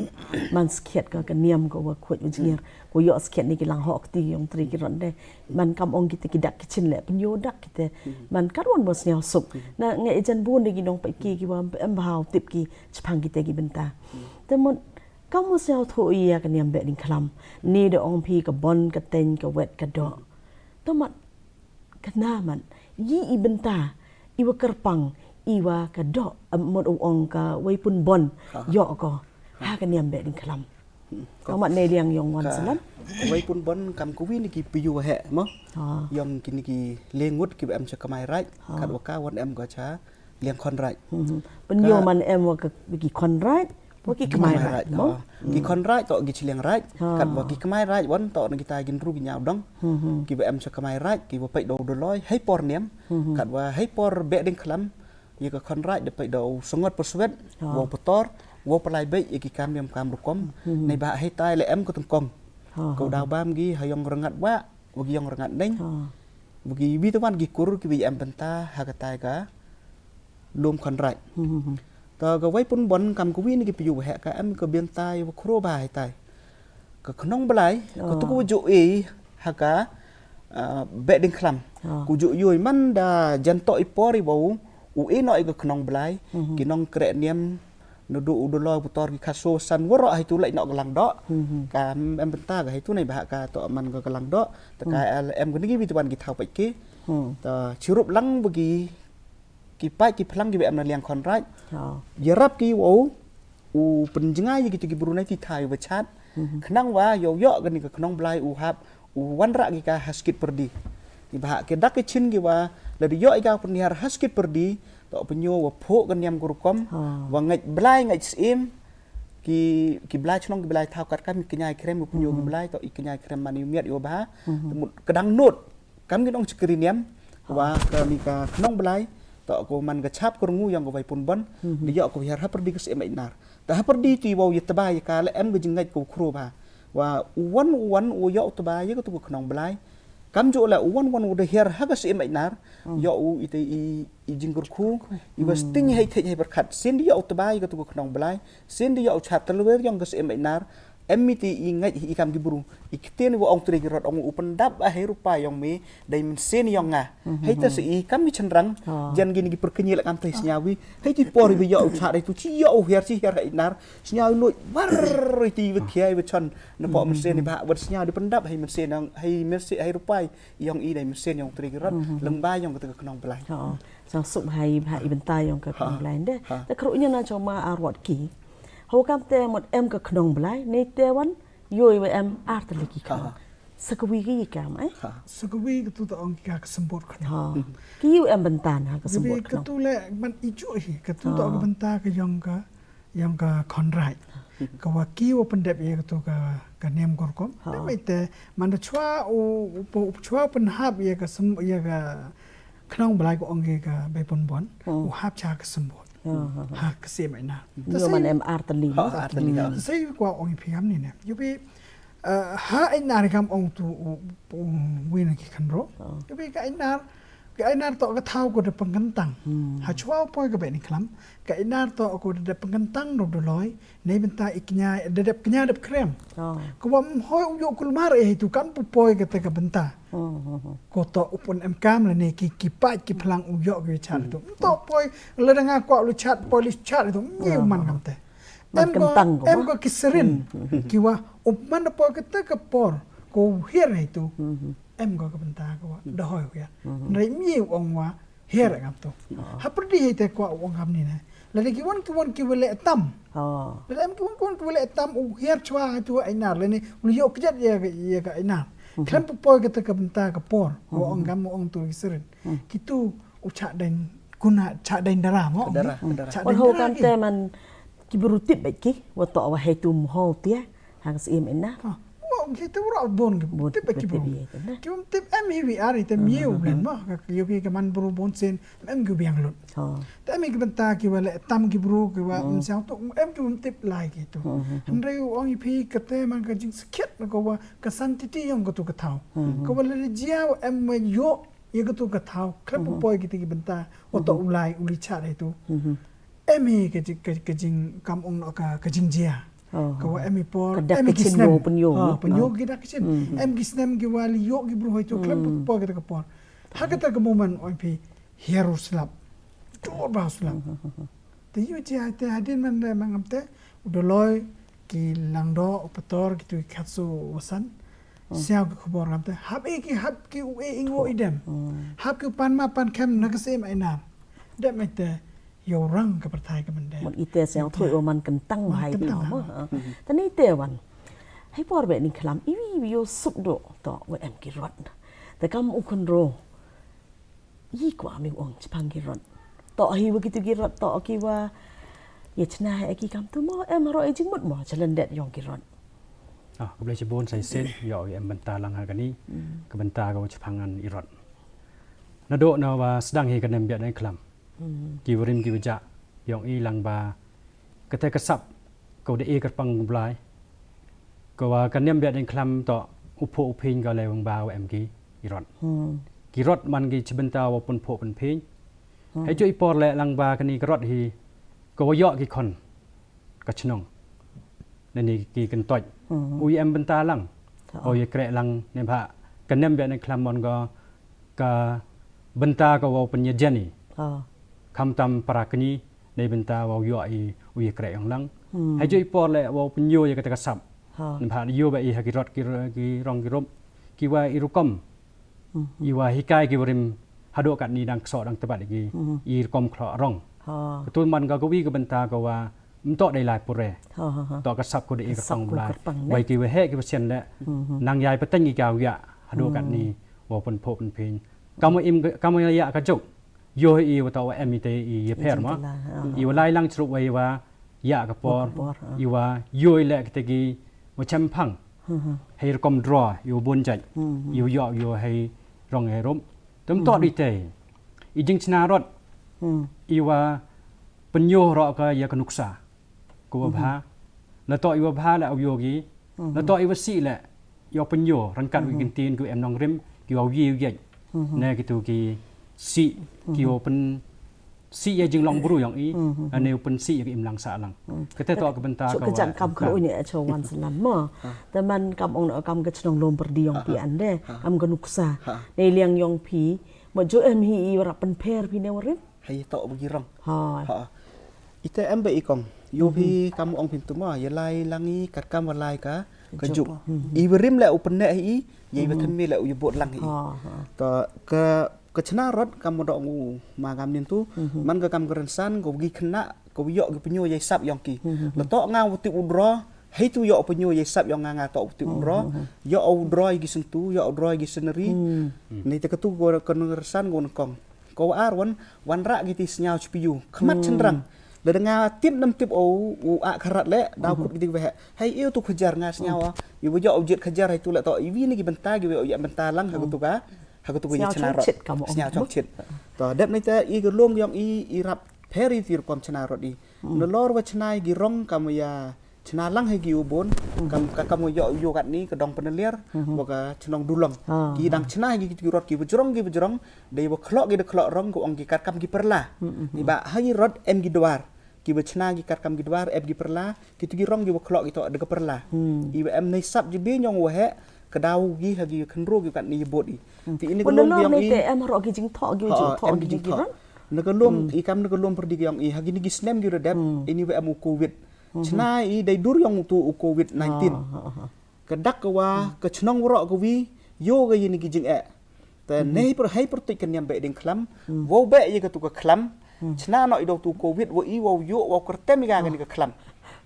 man skhet ka ka niam ka wa khuid u jngiar. Ko ïoh skhet ni ki lang hok ti ïong tre ki ron de. Man kam ong kita ki dak ki chin le pynïoh dak kita. Man kat wan mo sñiaw suk. Na nge ejan bun de ki nong pait ki ki wa em bha u tip ki chpang kita ki bynta. Te mo Ka mo sñiaw thoh ïa ka niam Behdieñkhlam. Ni da ong phi ka bon ka teng ka wet ka doh. To mat ka na mat. Yi i bynta. I wa kyrpang. I wa ka doh. Am mot u ong ka wei pun bon. Ïoh ko. Ha ka niam Behdieñkhlam. To mat ne liang ïong wan salam. Wei pun bon kam ku wi ni ki piyu he mo. Ïong ki ni ki lengut ki em cha kamai raij. Kat wa ka wan em ko cha liang khon raij. Pynïoh man em wa ka ki khon raij. Wa ki kmai raij mo. Ki khon raij to ki chiliang raij. Katwa ki kmai raij wan to na kita ki hynru ki hynñiaw dong. Kiwa em cha kmai raij kiwa peit da u Doloi hei por niam. Katwa hei por Behdieñkhlam, ïa ka khon raij da peit da u Sangot Purswet, wow pator, wow pynlait beit ïa ki kam niam kam rukom. Neibhah hei tai la em ka tyngkong, ka u daw bam ki ha ïong Rngat Wah, wa ki ïong Rngat Neng, wa ki wi tawon ki kur kiwa em bynta ha ka tai ka lum khon raij. Ta ka Wei Pun Bon kam ka wi na ki pyu wa heh ka em ka bynta ïa wa khro ba hei tai. Ka Khnong Blai ka tu ka ju i ha ka Behdieñkhlam. Ku ju yoi man da jan to i por i bau u i no i ka Khnong Blai, ki nong kreh niam, na du u Doloi, u pator, ki khaso san waroh hei tu leit no ka Langdoh. Ka em bynta ka hei tu neibhah ka to man ka ka Langdoh. Ta ka em ka ni ki wi tawon ki thaw peit ki. Ta chirup lang wa ki ki paid ki phlang kiwa em na liang khon raij. Ïarap ki wow u pynjngai ïa ki tu ki bru na ki thai wa chat. Khnang wa yow yoh ka ni ka Khnong Blai u hap u wanrah ki ka ha skit pyrdi. Neibhah ki dak ki chin kiwa la da yoh i ka u pynhiar ha skit pyrdi, to pynyo wa phuh ka niam ka rukom, wa ngeit blai ngeit syiem, ki ki blai chnong ki blai thaw kat kam i kñia i krem u pynyo ki blai to i kñia i krem man i u miat i u bha. Mut ka dang nud kam ki nong chakri niam, wa ka ni ka Khnong Blai to ko man ka chap ka rungu ïong ka Wei Pun Bon, da yoh ko hiar ha pyrdi ka Syiem Ainar. Ta ha pyrdi tu i wow ïa tba ïa ka la em ka jingngeit ka u khro ba wa u wan u wan u yoh u tba ïa ka tu ka Khnong Blai. Kam ju la u wan wan u da hiar ha ka Syiem Ainar, yoh u i te i i jingkyrkhu, i wa sting hei thej hei pyrkhat, sien da yoh u tba ïa ka tu ka Khnong Blai, sien da yoh u chap talwer ïong ka Syiem Ainar. Em mi te i ngeit i kam ki bru, i ktien wa ong tre ki rot ong u pyndap a hei rupa ïong me, dei mynsiem ïong nga. Hei ta sa i kam ki chynrang, jan ki ni ki pyrkñi la kam te snyawi. Hei ti por i wa yoh u chap dei tu chi yoh u hiar chi hiar ha Ainar. Snyawi nuj war i ti wa khia i wa chon. Na po mynsiem i ba wa snyaw di pyndap hei mynsiem ïong hei mynsiem hei rupa ïong i dei mynsiem ïong tre ki rot. Lang ba ïong ka tu ka Khnong Blai. Sang suk hai ba i bynta ïong ka Khnong Blai de. Ta khru nya na chong ma arwat ki. Hau kam te mot em ka Khnong Blai, nei te wan, yoi wa em ar tylli ki khnong. Sa ka wi ki kam, eh? Sa ka wi ka tu ta ong ki ka ka symbot khnong. Ki yu em bynta na ka symbot khnong. Ka tu le man i ju hi, ka tu ta ong ka bynta ka ïong ka, ïong ka khon raij. Ka wa ki wa pyndep ïa ka tu ka, ka niam ka rukom. Te mai te, man da chwa u, u, u chwa pynhap ïa ka sym, ïa ka Khnong Blai ko ong ki ka Wei Pun Bon, u hap cha ka symbot. Ha ka Syiem Ainar. Ïo man em ar tylli. Ha ar tylli. Sa yu kwa ong phi kam ni ne. Yu bi, eh, ha Ainar kam ong tu u, u wi na ki khanro. Yu bi ka Ainar, ka Ainar to ka thaw ko da pynkyntang. Ha chwa poi ka Behdieñkhlam, ka Ainar to ko da pynkyntang ro Doloi, nei bynta i kñia, da dep kñia dep krem. Ko wa mhoi u yoh kulmar eh tu kan pu poi ka te ka bynta. Ko to u pun em kam la ne ki, ki paid ki phlang u yoh ki chat tu. To poi la da nga kwa lu chat poi li chat tu. Ngi man kam te. Em ko, em ko ki sirin. Ki wa u man da poi ka te ka por. Ko u hiar hai tu. Em ko ka bynta ko wa da hoi u hiar. Nrai mi u ong wa hiar kam tu. Ha pyrdi hai te ko wa u ong kam ni ne. La da ki wan ki wan ki wa le tam. La da em ki wan ki wan ki wa le tam u hiar chwa hai tu Ainar la ne. U yoh kjat ïa ka, ïa ka Ainar. Khlem pu poi ka te ka bynta ka por. Wa ong kam ong tu ki sirin. Ki tu u chak dain kuna chak dain dara mo. Dara, dara. Chak dain dara. Wan ho kam te man ki bru tip bad ki wa to wa hai tu mhol tia ha ka Syiem Ainar. Ha. Mo ki te ura bon ki bru tip bad ki bru. Ki bru tip em hi wi ar i te mi u blen mo. Ka yu ki ka man bru bon sen em ki biang lut. Te em ki bynta ki wa le tam ki bru ki wa msiang tu em ki tip lai ki tu. Hynrei u ong i phi ka te man ka jingskhiat na ko wa ka santiti ïong ka tu ka thaw. Ka wa le jia em ma yoh ïa ka tu ka thaw. Khlem pu poi ki te ki bynta wa to u lai u li chat hai tu. Em hi ka jing, ka, ka jing kam ong no ka, ka jingjia. Ka wa em hi por, em hi ki snem. Pynyo ki dak ki chin. Em ki snem ki wa li yoh ki bru hai tu khlem pu poi ki te ka por. Ha ka te ka moment oi phi hiar u slap. Jor ba u slap. Te yu jia te hadien man le man ngam te u Doloi ki Langdoh u Pator ki tu ki khatsu wasan. Siaw ki khubor ngam te hap e ki hap ki u e i ngo i dem. Hap ki u pan ma pan khem na ka Syiem Ainar. Dem e te yow rang ka pyrthai ka mynder. Mon ite siaw thui wa man kyntang hai ti mo. Tani te wan. Hai por Behdieñkhlam iwi iwi yow suk do to wa em ki rot. Te kam u khynro. Yi kwah mi ong chipang ki rot. To hi wa kitu ki rot to ki wa Ïa chna ha ki kam tu mo em, haroh ïa jingmut mo, cha lyndet ïong ki rot. Ah, khublei shibun sa shisien, ïa u em bynta lang ha kani, ka bynta ka wa chapang ngan i rot. Naduh na wa sdang hi ka niam biat dang khlam. Ki warim ki wajah, ïong i lang ba, kata ka sap, ka wa da e kyrpang u Blai. Ka wa ka niam biat dang khlam to, u phuh u phieng ka lei wang ba wa em ki, i rot. Ki rot man ki chibynta wa pun phuh pun phieng. Hei ju i por le lang ba kani ka rot hi, ka wa ïoh ki khon. Ka chnong. Nani ki kyntoit. U ïa em bynta lang. U ïa kreh lang ne bha. Ka niam biat dang khlam mon ka, ka bynta ka wa pynïajan i. Kham tam para kni, ne bynta wa ïoh i, u ïa kreh ïong lang. Hei ju i por le wa pynïoh ïa kata ka sap. Ne bha ïoh ba i ha ki rot ki, ki rong ki rup. Ki wa i rukom. I wa hikai ki warim haduh katni dang kso dang tebat ki. I rukom khloh rong. Ka tu man ka kawi ka bynta ka wa mto dei lai pure. To ka sap ko dei ka sap tong ko blai. Bai ki wa he ki wa sian le. Nang yai pateng ki ka wa ya haduh katni wa pun phuh pun phieng. Kamu im, kamu ya ka juk. Yo i wa to wa em i te i ya pher ma. I wa lai lang chrup wa i wa ya ka por. I wa yo i le kita ki wa chem phang. Hei rukom draw, i wa bun jait. I wa yo, yo hei rong hei rup. Tum to di te. I jing chna rot. I wa pynyo ro ka ya ka nuksa. Ko wa bha. Na to i wa bha le au yo gi. Na to i wa si le. Yo pynyo, rangkat wi kin tin ki em nong rim, ki wa wi wi. Ne ki tu ki si, ki wa pyn si ya jing long bru yong i. Ane wa pyn si ya ki im lang sa lang. Kete to ka bynta ka wa. Kam kru ni a cho wan salam ma. Te man kam ong kam ka chnong lom perdi yong pi ande. Kam ka nuksa. Ne liang yong pi. Ma jo em hi i wa rap pynpher pi ne wa rim. Hei to bagi rong. Ha. Ite em ba i kong. Yo phi kam ong phin tuma ya lai lang i kat kam wa lai ka ka juk. I wa rim le u pynne hi i ya i wa thymme le u ya bot lang hi. To ka ka chna rot kam wa dong u ma kam nin tu. Man ka kam ka rynsan ka wagi khna ka wa yok ki pynyo ya i sap yong ki. La to nga wa tip u dro. Hei tu yok pynyo ya i sap yong nga nga to u tip u dro. Yok u dro ya ki sentu yok u dro ya ki seneri. Nei te ka tu ka rynsan ka wa kong. Ko ar wan, wan rak giti sniaw chpiu. Khmat chendrang. Lada nga tip nam tip o, u a kharat le, daw kut giti weh. Hei iu tu khajar nga sniaw. Iu wajak u jit khajar hei tu le to. Iwi ni gi benta gi weh ya benta lang ha kutu ka. Ha kutu ka sniaw chong chit kam sniaw chong chit. To dep ni te i ga lom yong i i rap pheri ti rukom chna rot i. Na lor wa chna i gi rong kam ya Chna lang hi ki u bun kam ka kam yo yo kat ni ka dong Panaliar wa ka chnong Dulong. Ki dang chna hi ki rot ki bujrong ki bujrong dei wa khlok ki da khlok rong ko ong ki kat kam ki perla. Ni ba ha ki rot em ki dwar ki ba chna ki kat kam ki dwar em ki perla ki tu ki rong ki wa khlok ki to da ka perla. I wa em nei sap ji bi nyong wa he ka daw ki ha ki khnro ki kat ni bot i. Ti ini ka lom ki ong i te em ro ki jingthoh ki jingthoh ki jingthoh. Na ka lom i kam na ka lom perdi ki ong i ha ki ni ki snem ki redep ini wa em u covid. Chna i dei dur yong tu u covid nineteen. Ka dak ka wa ka chnong wro ka wi yo ka yin ki jing eh. Te nei per hai per tuit ka niam be ding khlam. Wow be ye ka tu ka khlam. Chna no i do tu covid wa i wow yo wow kertem i ka ni ka khlam.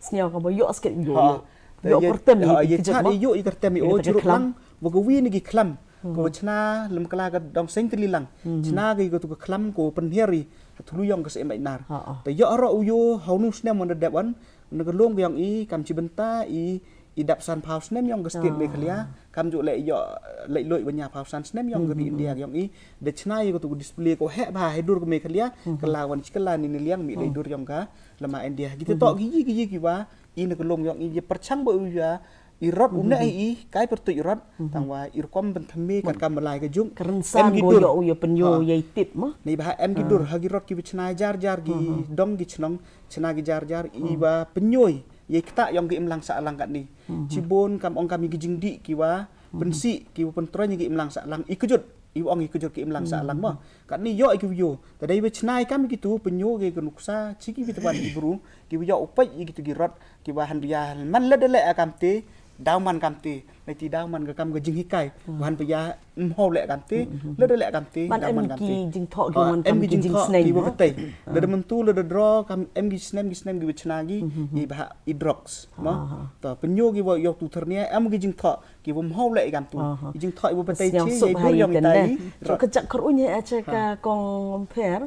Sniaw ka ba yo sket yo. Yo kertem i ki jing i yo i kertem i o juruk lang wa ka wi ni ki khlam. Ko chna lem kala ka dong seng teli lang. Chna ka i ka tu ka khlam ko penhiar i thulu yong ka se mai nar. Te yo ro u yo hau nu snem wan da dep wan. Na ka lom ka yong i kam chi bynta i i dap san phaw snem yong ka state Meghalaya kam ju le yo le loi wa nya phaw san snem yong ka ri India ka yong i de chna i ka tu display ko he ba he dur ka Meghalaya ka la wan chi ka la ni ni liang mi le dur yong ka lama India ki te to ki yi ki yi ki wa i na ka lom yong i ye perchang ba u ya i rot u ne i kai per tu i rot tang wa i rukom ben thame ka kam lai ka jung ka rynsan go yo u ya penyo ya i tip ma. Nei ba em ki dur ha ki rot ki ba chna jar jar ki dong ki chnong. Chna ki jar jar i wa penyoi ye kta yong ki imlang sa lang kat ni. Chibun kam ong kam ki jingdi ki wa pensi ki wa pentroy ki imlang sa lang i kejut i wa ong i kejut ki imlang sa lang mo. Kat ni yo i ki yo. Tadai wa chna i kam ki tu penyo ki ki nuksa chi ki wa twan ki bru ki wa yo upai i ki tu ki rot ki wa han bia man la dele akam te daw man kam te. Lai ti daw man ka kam ka jinghikai wan pa ya mho le kam te le de le kam te man em ki jingthoh ki wan kam ki jingsneng ki wa te le de mentu le de dro kam em ki snem ki snem ki wa chna ki i ba i drugs ma. To penyo ki wa yok tu ternia em ki jingthoh ki wa mho le kam tu ki jingthoh i wa pa te chi i dur yong tai. Ka jak kar unya acha ka kong pher.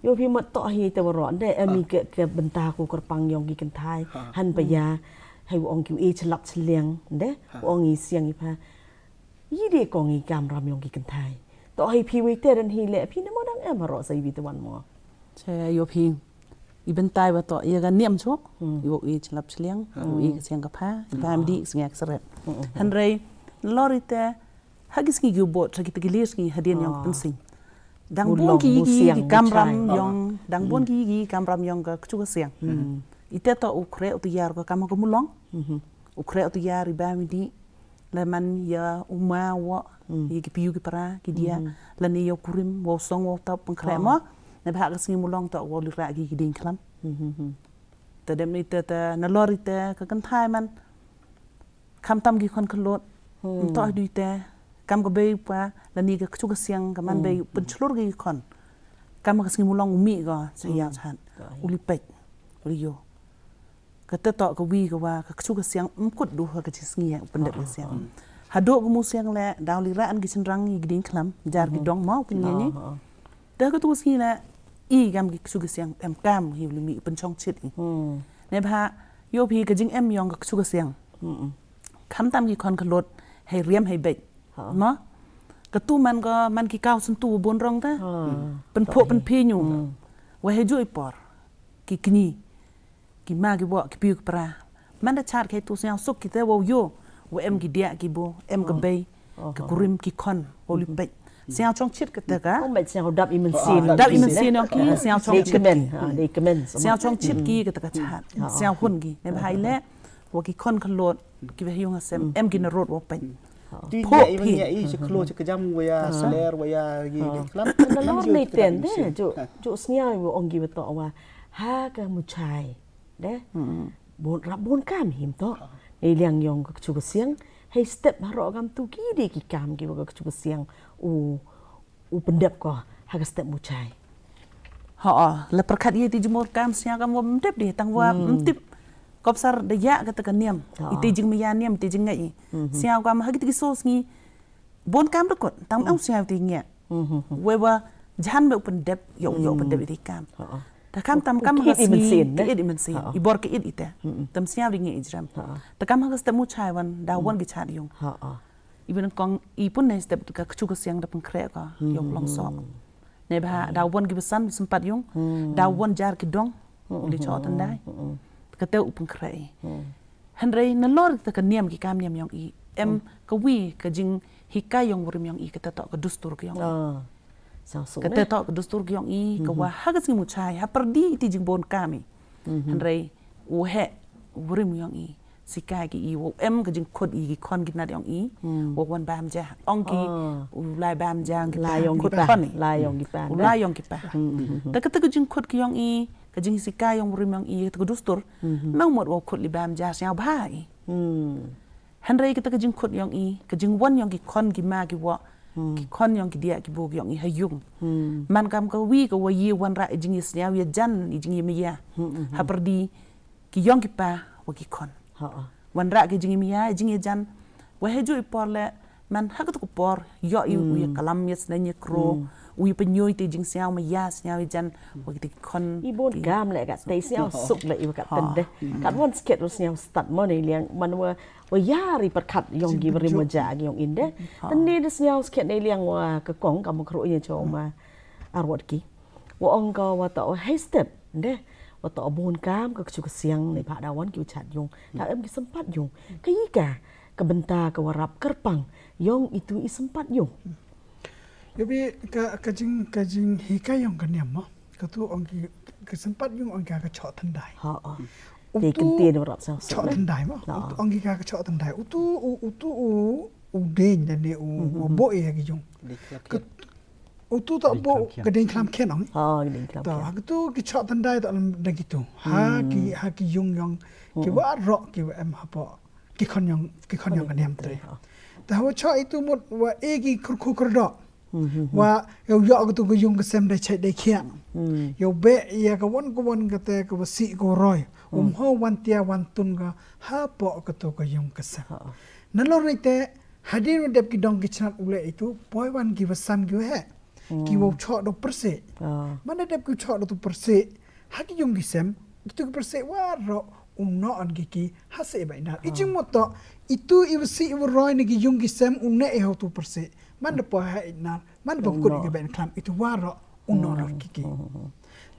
Ïoh phi mut toh hi te waroh de em i ke ke bynta ko kyrpang ïong ki kynthai. Han pa ïa hai u ong ki u e chlap chliang de u ong i siang i pha. Yi de kong i kam ram ïong ki kynthai. Toh hi phi wei te dan hi le phi ne mo dang em ro sa i wi te wan mo. Che ïoh phi i bynta i wa toh ïa ga niam chu. I wa i chlap chliang u i ka siang ka pha i pha mi di ka siang ka seret. Hynrei lori te ha ki sngi ki u bot ha ki te ki lir sngi hadien ïong pynsing. Dang bun ki ki kam ram ïong dang bun ki ki kam ram ïong ka kchu ka siang. I te toh u kre u te yar ka kam ka mulong. U kre u te yar i ba mi di. La man ïa u ma wo ïa ki piu ki para ki dia la ni ïa u kurim wo song wo tap pengkhreh mo. Ne ba ka sngi mulong to wo li ra ki ki ding khlam. Te dem ni te te na lor i te ka kynthai man. Kham tam ki khon khlot. To du i te kam ka bei pa la ni ka kchu ka siang ka man bei penchlur ki khon. Kam ka sngi mulong u mi ko sa ïa chan u li pek u li yo. Ka te toh ka wi ka wa ka kchu ka siang mkut du ha ka chi sngi ya pendep ka siang. Hadu ka mu siang le daw li ra an ki chenrang i gding khlam jar ki dong mau pin ni. Te ka tu sngi le i gam ki kchu ka siang em kam hi li mi penchong chit i. Ne ba yo phi ka jing em yong ka kchu ka siang. Kham tam ki khon ka lot hei riam hei bek. Ma ka tu man ka man ki kau sentu bon rong ta. Pen pho pen phi nyu. Wa hei ju i por ki kni. Ki ma ki wok ki piu ki pra man da char ki tu sniaw suk ki te wow yo. Wa em ki dia ki bo em ka bei ki kurim ki khon wow li pek. Sniaw chong chit ka te ka. Dap i mensin dap i mensin yong ki sniaw chong chit. Dei kmen dei kmen. Sniaw chong chit ki ka te ka char sniaw hun ki ne bhai le. Wa ki khon ka lot ki ba hiung asem em ki na rot wa pek. Ti ya i ya i chi klo chi kajam wa ya sler wa ya gi klam. Na lor nei ten de ju ju sniaw wa ong gi wa to wa ha ka muchai de. Bon rap bon kam him to. Nei liang yong ka chu ka siang hei step ha ro gam tu ki de ki kam ki wa ka chu ka siang u u pendep ko ha ka step muchai. Ha la perkhat ye ti jumur kam sniaw kam wa mdep de tang wa mtip. Kop sar de ya ka te ka niam i te jing maya niam i te jing ngai. Sniaw kam ha ki te ki so sngi. Bon kam de kot tang au sniaw te ngia. Wei wa jan be u pendep yo yo u pendep i te kam. Ta kam tam kam ha ka sngi ki it i mensin i bor ki it i te. Tam sniaw de ngia i jram. Ta kam ha ka step muchai wan da wan ki chat yung. Iban kong i pun nei step ka kchu ka siang da pengkhreh ka yong long sok. Nei ba da won ki besan sempat yung da won jar ki dong. Li cho tendai ka te u pengkhreh. Hynrei na lor ta ka niam ki kam niam yong i em ka wi ka jing hikai yong wrim yong i ka te to ka dustur ka yong i. Ka te to ka dustur ka yong i ka wa ha ka sngi muchai ha perdi ti jing bon kam i. Hynrei u he wrim yong i. Sikai ki i wo em ka jingkhut i ki khon ki nat yong i. Wo wan bam ja ong ki u lai bam ja ong ki lai yong ki pa lai yong ki pa u lai yong ki pa. Ta ka ta ka jingkhut ki yong i ka jingsikai yong rim yong i ta ka dustur. Meng mot wo khut li bam ja sniaw bha i. Hynrei ka ta ka jingkhut yong i ka jingwan yong ki khon ki ma ki wo ki khon yong ki dia ki bo ki yong i ha yung. Man kam ka wi ka wa yi wan ra i jing i sniaw ya jan i jing i maya. Ha perdi ki yong ki pa wa ki khon. Wan ra ki jing i mia jing i jan wa he ju i por le man ha ka tu por yo i u ya kalam ya sna ya kro u ya penyoi te jing sniaw ma ya sniaw i jan wa ki te ki khon i bon gam le ka te sniaw suk le i wa ka tende. Ka wan sket ro sniaw stat mo ne liang man wa wa ya ri perkat yong ki beri mo ja ki yong inde. Tende de sniaw sket ne liang wa ka kong ka mo kro ya cho ma arwat ki. Wa ong ka wa ta o hei step de wa ta o bun kam ka kchu ka siang ne pha da wan ki u chat yung da em ki sempat yung ka yi ka ka benta ka wa rap kyrpang yong itu i sempat yung. Yo bi ka ka jing ka jing hi ka yong ka niam mo ka tu ong ki ka sempat yung ong ka ka chok tendai. Ha ha. Te kynti ne wa rap sang chok tendai mo ong ki ka ka chok tendai utu utu u u deng da ne u bo e ha ki yung. Utu ta bo ka ding khlam khen ong. Ha ka ding khlam khen. Ta ha tu ki chok tendai ta lam da ki tu ha ki ha ki yung yong ki wa rok ki wa em ha po ki khon yong ki khon yong ka niam tre. Ta ha wa chok itu mut wa e ki khur khur khur dok. Wa yow yok ka tu ka yung ka sem da chai da khian. Yow be ya ka wan ka wan ka te ka wa si ka wa roi um ho wan tia wan tun ka ha po ka tu ka yung ka sem. Na lor ni te hadien wa dep ki dong ki chnat u le itu poi wan ki wa san ki wa he. Ki wow choh da u pyrshah. Manda dep ki choh da u pyrshah ha ki yung ki sem, kitu ki pyrshah waroh u noh ki ki ha se ba inar. I jingmut toh, itu i wa sih i wa roi na ki yung ki sem u neh i ha utu u pyrshah. Manda poi ha inar, manda poi kut i ka bad khlam, itu waroh u noh ki ki.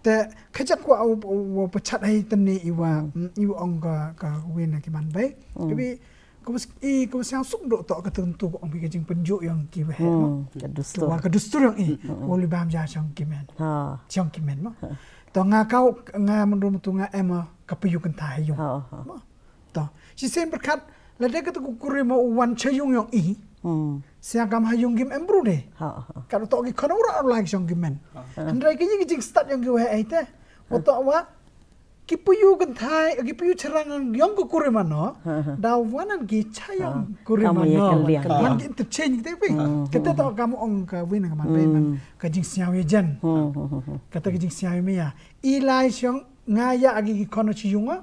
Te kajak wa u, u pachat hai tani i wa, mm, i wa ong ka, ka win na ki man bai. Ka bi, ka wa s-, i, ka wa siang suk dok toh ka tentu ka ong bi ka jingpynjuk yong ki wa he mo. Ka dustur. Wa ka dustur yong i. Wa li bam ja shong ki men. Shong ki men mo. To nga kau, nga menrum tu nga em ka payu kynthai yung. Mo. To, shisien pyrkhat, lada kata ku kurim u wan cha yung yong i. Sia kam ha yung kim em bru de. Ka to ki khon u ra lai shong kim men. Hynrei ki jing stad yong ki wa ai te. Wa to wa ki puyu kynthai, ki puyu charang yong ku kurim ano. Da wan an ki cha yong kurim ano. Wan ki interchange te pi. Kata to kam ong ka win ka man bai man. Ka jing siaw ya jen. Kata ka jing siaw ya mia. I lai shong nga ya agi ki khon chi yung a.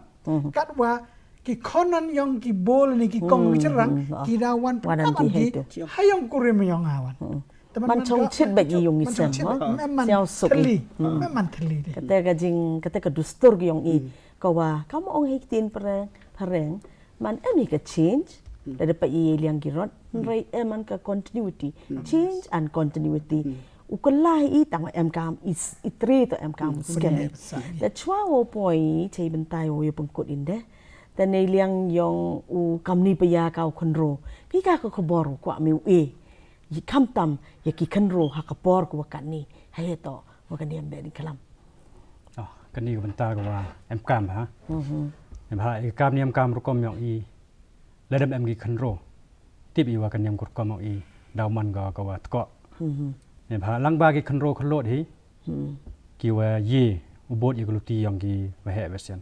Katwa ki khon an yong ki bol ni ki kong ki cherang, ki da wan pynap ki ha yong kurim yong awan. Man chong chit ba ki yung i sem mo. Siaw suk i. Mem man thli de. Kata ka jing, kata ka dustur ki yong i. Ka wa, kam ong hei ktien phareng, phareng, man em i ka change, da da pa i liang ki rot, hynrei em man ka continuity. Change and continuity. U kylla i tang em kam i s-, i tri to em kam sken. Da chwa wo poi, chei bentai wo yo pengkut inde. Da nei liang yong u kam ni pa ya ka u khynro. Ki ka ka khubor u kwa mi u e. Yi kam tam, ya ki khynro ha ka por ku wa kat ni. Hai to, wa ka niam be ni kalam. Oh, kani ka bynta ka wa em kam ha. Em ha, i kam ni em kam rukom yong i. Ladam em ki khynro. Tip i wa ka niam ka rukom yong i. Daw man ka, ka wa tko. Em ha, lang ba ki khynro khlot hi. Ki wa ye, u bot ye ka luti yong ki wa he wa sian.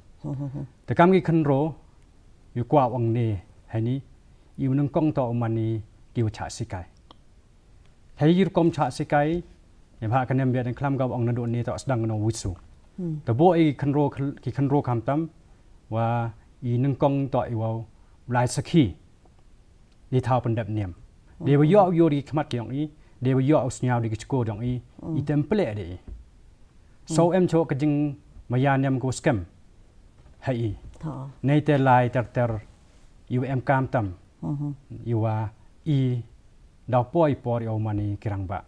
Te kam ki khynro, yu kwa wang ne, hai ni, i u nang kong to u man ni, ki wa cha sikai. Hei rukom cha sikai, em ha ka niam biat khlam ka ong na do ni to sdang no wisu. Te bo i khynro khl-, ki khynro kham tam, wa i nang kong to i wa lai sakhi. Di thaw pyndep niam. De wa yo yo di khmat yong i, de wa yo u sniaw di ki chko yong i, i temple de i. So em cho ka jing maya niam ko skem. Hai i. Nei te lai ter ter, i wa em kam tam. I wa i daw poi por i o mani kirang ba.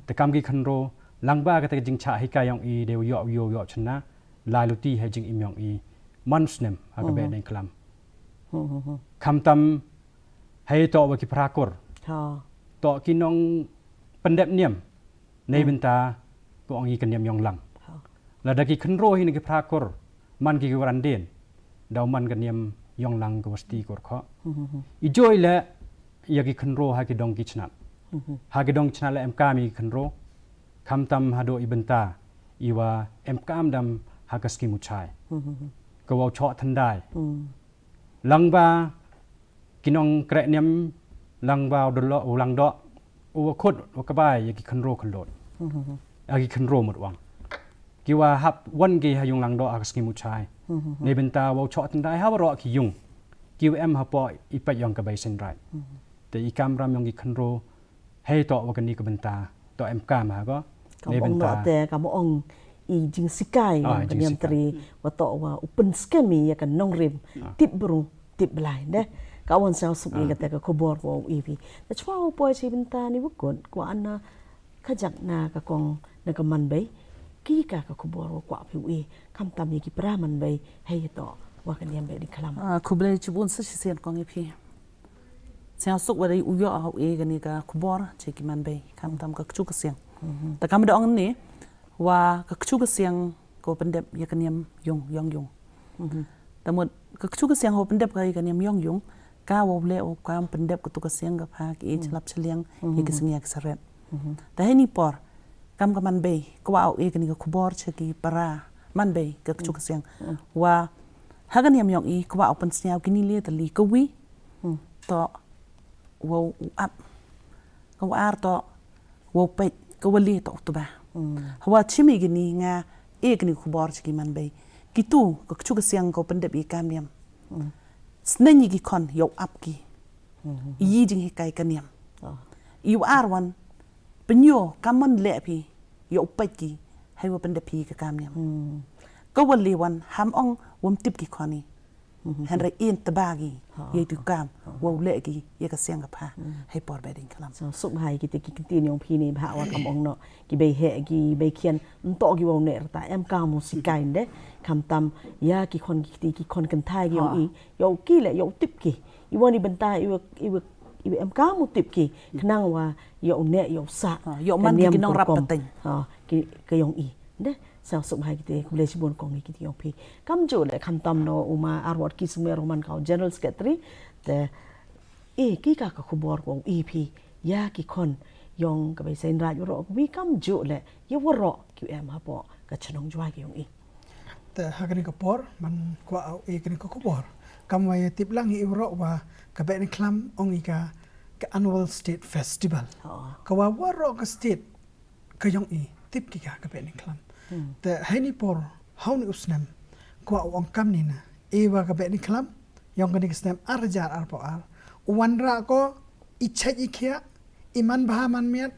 Te kam ki khynro, lang ba ka te jing cha hikai yong i de yo yo yo chna, lai luti hai jing im yong i, man snem, ha ka be deng klam. Kham tam, hai to wa ki phrakur. To ki nong pyndep niam. Nei bynta, ko ong i ka niam yong lang. Lada ki khynro hi na ki phrakur, man ki ki waran den. Daw man ka niam yong lang ka wasti kur kho. I joi le, ya ki khynro ha ki dong ki chnat. Ha ki dong chnat le em kam i ki khynro. Kham tam ha do i bynta, i wa em kam dam ha ka skim u chai. Ka wa u chok thandai. Lang ba, ki nong krek niam, lang ba u dolo, u lang do, u wa khut, u wa kabai, ya ki khynro khlot. Ya ki khynro mut wang. Ki wa hap wan ki ha yung lang do ha ka skim u chai. Nei bynta wa u chok thandai ha wa ro ki yung. Ki wa em ha po i pet yong ka bai sen rai. Te i kam ram yong ki khynro, hei to wa kani ka bynta, to em kam ha ko. Kam ong no te, kam ong i jing sikai, ah, ka niam tri, wa to wa u pynskem i ya ka nongrim, tip bru, tip blai, de. Ka wan sa suk i ka te ka khubor wa u i pi. Da chwa u poi chi bynta ni wa kut, kwa ana ka jak na ka kong na ka man bai, ki ka ka khubor wa kwa pi u i, kam tam i ki pra man bai, hei to, wa ka niam bai di kalam. Ah, khublei chibun sa chi sien kong i pi. Siang suk wa dei u yo au e kani ka khubor, che ki man bai, kam tam ka kchu ka siang. Ta kam da ong ni, wa ka kchu ka siang ko pyndep ya ka niam yong, yong, yong. Ta mut ka kchu ka siang ho pyndep ka ya ka niam yong, yong, ka wa le o kam pyndep ka tu ka siang ka pha ki e chlap chliang, ya ki sing ya ki saret. Ta hei ni por, kam ka man bai, ko wa au e kani ka khubor, che ki para, man bai, ka kchu ka siang. Wa, ha ka niam yong i, ko wa au pynsniaw kini le ta li ka wi, to, wow u ap. Ka wa ar to, wow peit, ka wa li to u tuba. Hawa chimi gini nga, e gini khubor chiki man bai. Kitu, ka kchu ka siang ka wa pyndep i kam niam. Sneng i ki khon, yow ap ki. I yi jing hikai ka niam. I wa ar wan, Pynïoh kam mon leh phi ïa u peit ki hei wa pyndep phi ka kam niam. Ka wa le wan ham ong wam tip ki khoni. Hynrei in taba ki ïa tu kam wa u leh ki ïa ka siang ka pha hei por Behdeiñkhlam. So suk hai ki te ki ktien yong phi ni bha wa kam ong no ki bei he ki bei khian nto ki wa u ne rta em kam u sikai de kam tam ïa ki khon ki kti ki khon kynthai ki yong i ïa u ki le ïa u tip ki i wa ni bynta i wa i wa i wa em kam u tip ki khnang wa ïa u ne ïa u sa ïa u man ki nong rap pateng ki ka yong i de. Sa suk hai ki te khublei shibun kong ki te yong phi kam ju le kam tam no u ma Arwat ki sumer u man ka u general secretary te i ki ka ka khubor kong i phi ïa ki khon yong ka bei sein raj ro wi kam ju le ïa wa ro ki em hapo ka chnong jwa ki yong i. Te ha kani ka por man kwa au i kani ka khubor kam wa ïa tip lang i wa ro wa ka Behdeiñkhlam ong i ka ka annual state festival ka wa wa ro ka state ka yong i tip ki ka ka Behdeiñkhlam. Te hei ni por hau ni u snem kwa u ong kam ni na i wa ka Behdeiñkhlam yong kani ka snem ar hajar ar pau ar u wan ra ko i chait i khia i man bha man miat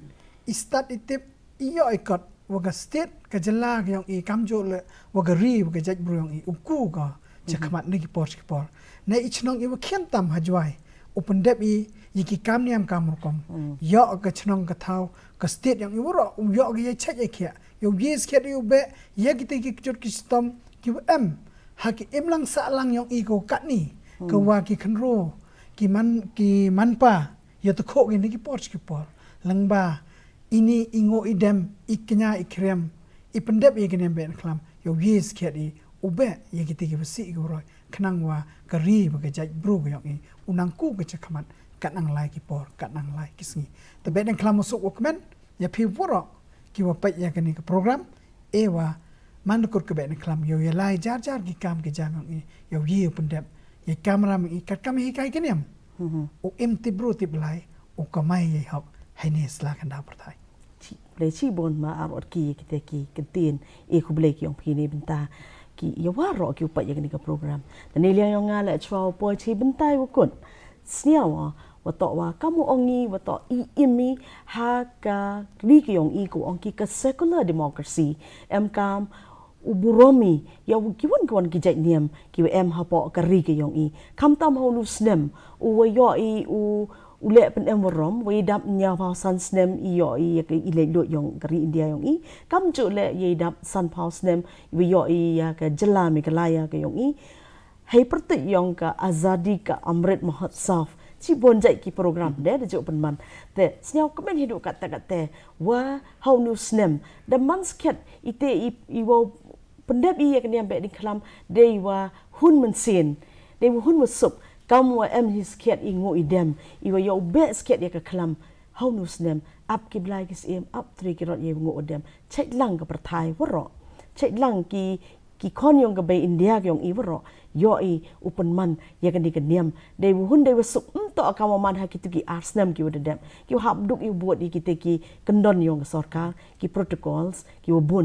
i stad i tip i ïoh i kot wa ka state ka jylla ka yong i kam ju le wa ka ri wa ka jait bru yong i u ku ka cha khmat ni ki por ki por. Na i chnong i wa khian tam ha jwai u pyndep i ïa ki kam niam kam rukom ïoh ka chnong ka thaw ka state yong i wa ro u ïoh ka ïa chait ïa khia ïa u ïa skhet ïa u be ïa ki te ki kjut ki stom ki wa em ha ki im lang sa lang yong i ka wa kat ni ka wa ki khnro ki man ki man pa ïa te kho ki ni ki por ki por lang ba ini i ngo i dem i knya i krem i pyndep ïa ki niam Behdeiñkhlam ïa u ïa skhet i u be ïa ki te ki wa si ki wa roi khnang wa ka ri wa ka jait bru ka yong i u nang ku ka cha khmat kat nang lai ki por kat nang lai ki sngi. Te Behdeiñkhlam u suk u kmen ïa phi wa ro ki wa peit ïa kani ka program e wa man kut ka Behdeiñkhlam ïa u ïa lai jar jar ki kam ki jam yong i ïa u ïa u pyndep ïa kam ram i kat kam hi kai ki niam u im tip bru tip lai u kamai ïa hok hai ne sla kan da pyrthai. Chi blei chi bon ma ar ot ki ki te ki ktien i khublei ki yong phi ni bynta ki ïa wa ro ki u peit ïa kani ka program. Te ni liang yong nga le chwa u poi chi bynta i wa kut sniaw wa wa to wa kam u ong i wa to i im i ha ka ri ki yong i ku ong ki ka secular democracy em kam u burom i ïa u ki wan ki wan ki jait niam ki wa em hapo ka ri ki yong i kam tam ha u nu snem u wa ïoh i u u le pyn em warom wa i dap nya pau san snem i ïoh i ïa ka i le lut yong ka ri India yong i kam ju le i dap san pau snem i wa ïoh i ïa ka jylla Meghalaya ka yong i. Hei pyrtuit yong ka Azadi ka Amrit Mahotsav chi bon jait ki program de de ju pynman te sniaw kmen hi du kat te kat te wa ha u nu snem de man skhet i te i i wa pyndep i ïa ka niam Behdeiñkhlam de i wa hun mynsiem de i wa hun wa suk kam wa em hi skhet i ngo i dem i wa ïa u be skhet ïa ka khlam ha u nu snem ap ki blai ki siem ap tri ki rot ïa i wa ngo u dem chait lang ka pyrthai wa ro chait lang ki ki khon yong ka bei India yong i wa ro ïoh i u pynman ïa kani ka niam dei wa hun dei wa suk mto ka ma man ha ki tu ki ar snem ki wa da dep ki wa hap duk i u bot i ki te ki kyndon yong ka sorkar ki protocols ki wa bun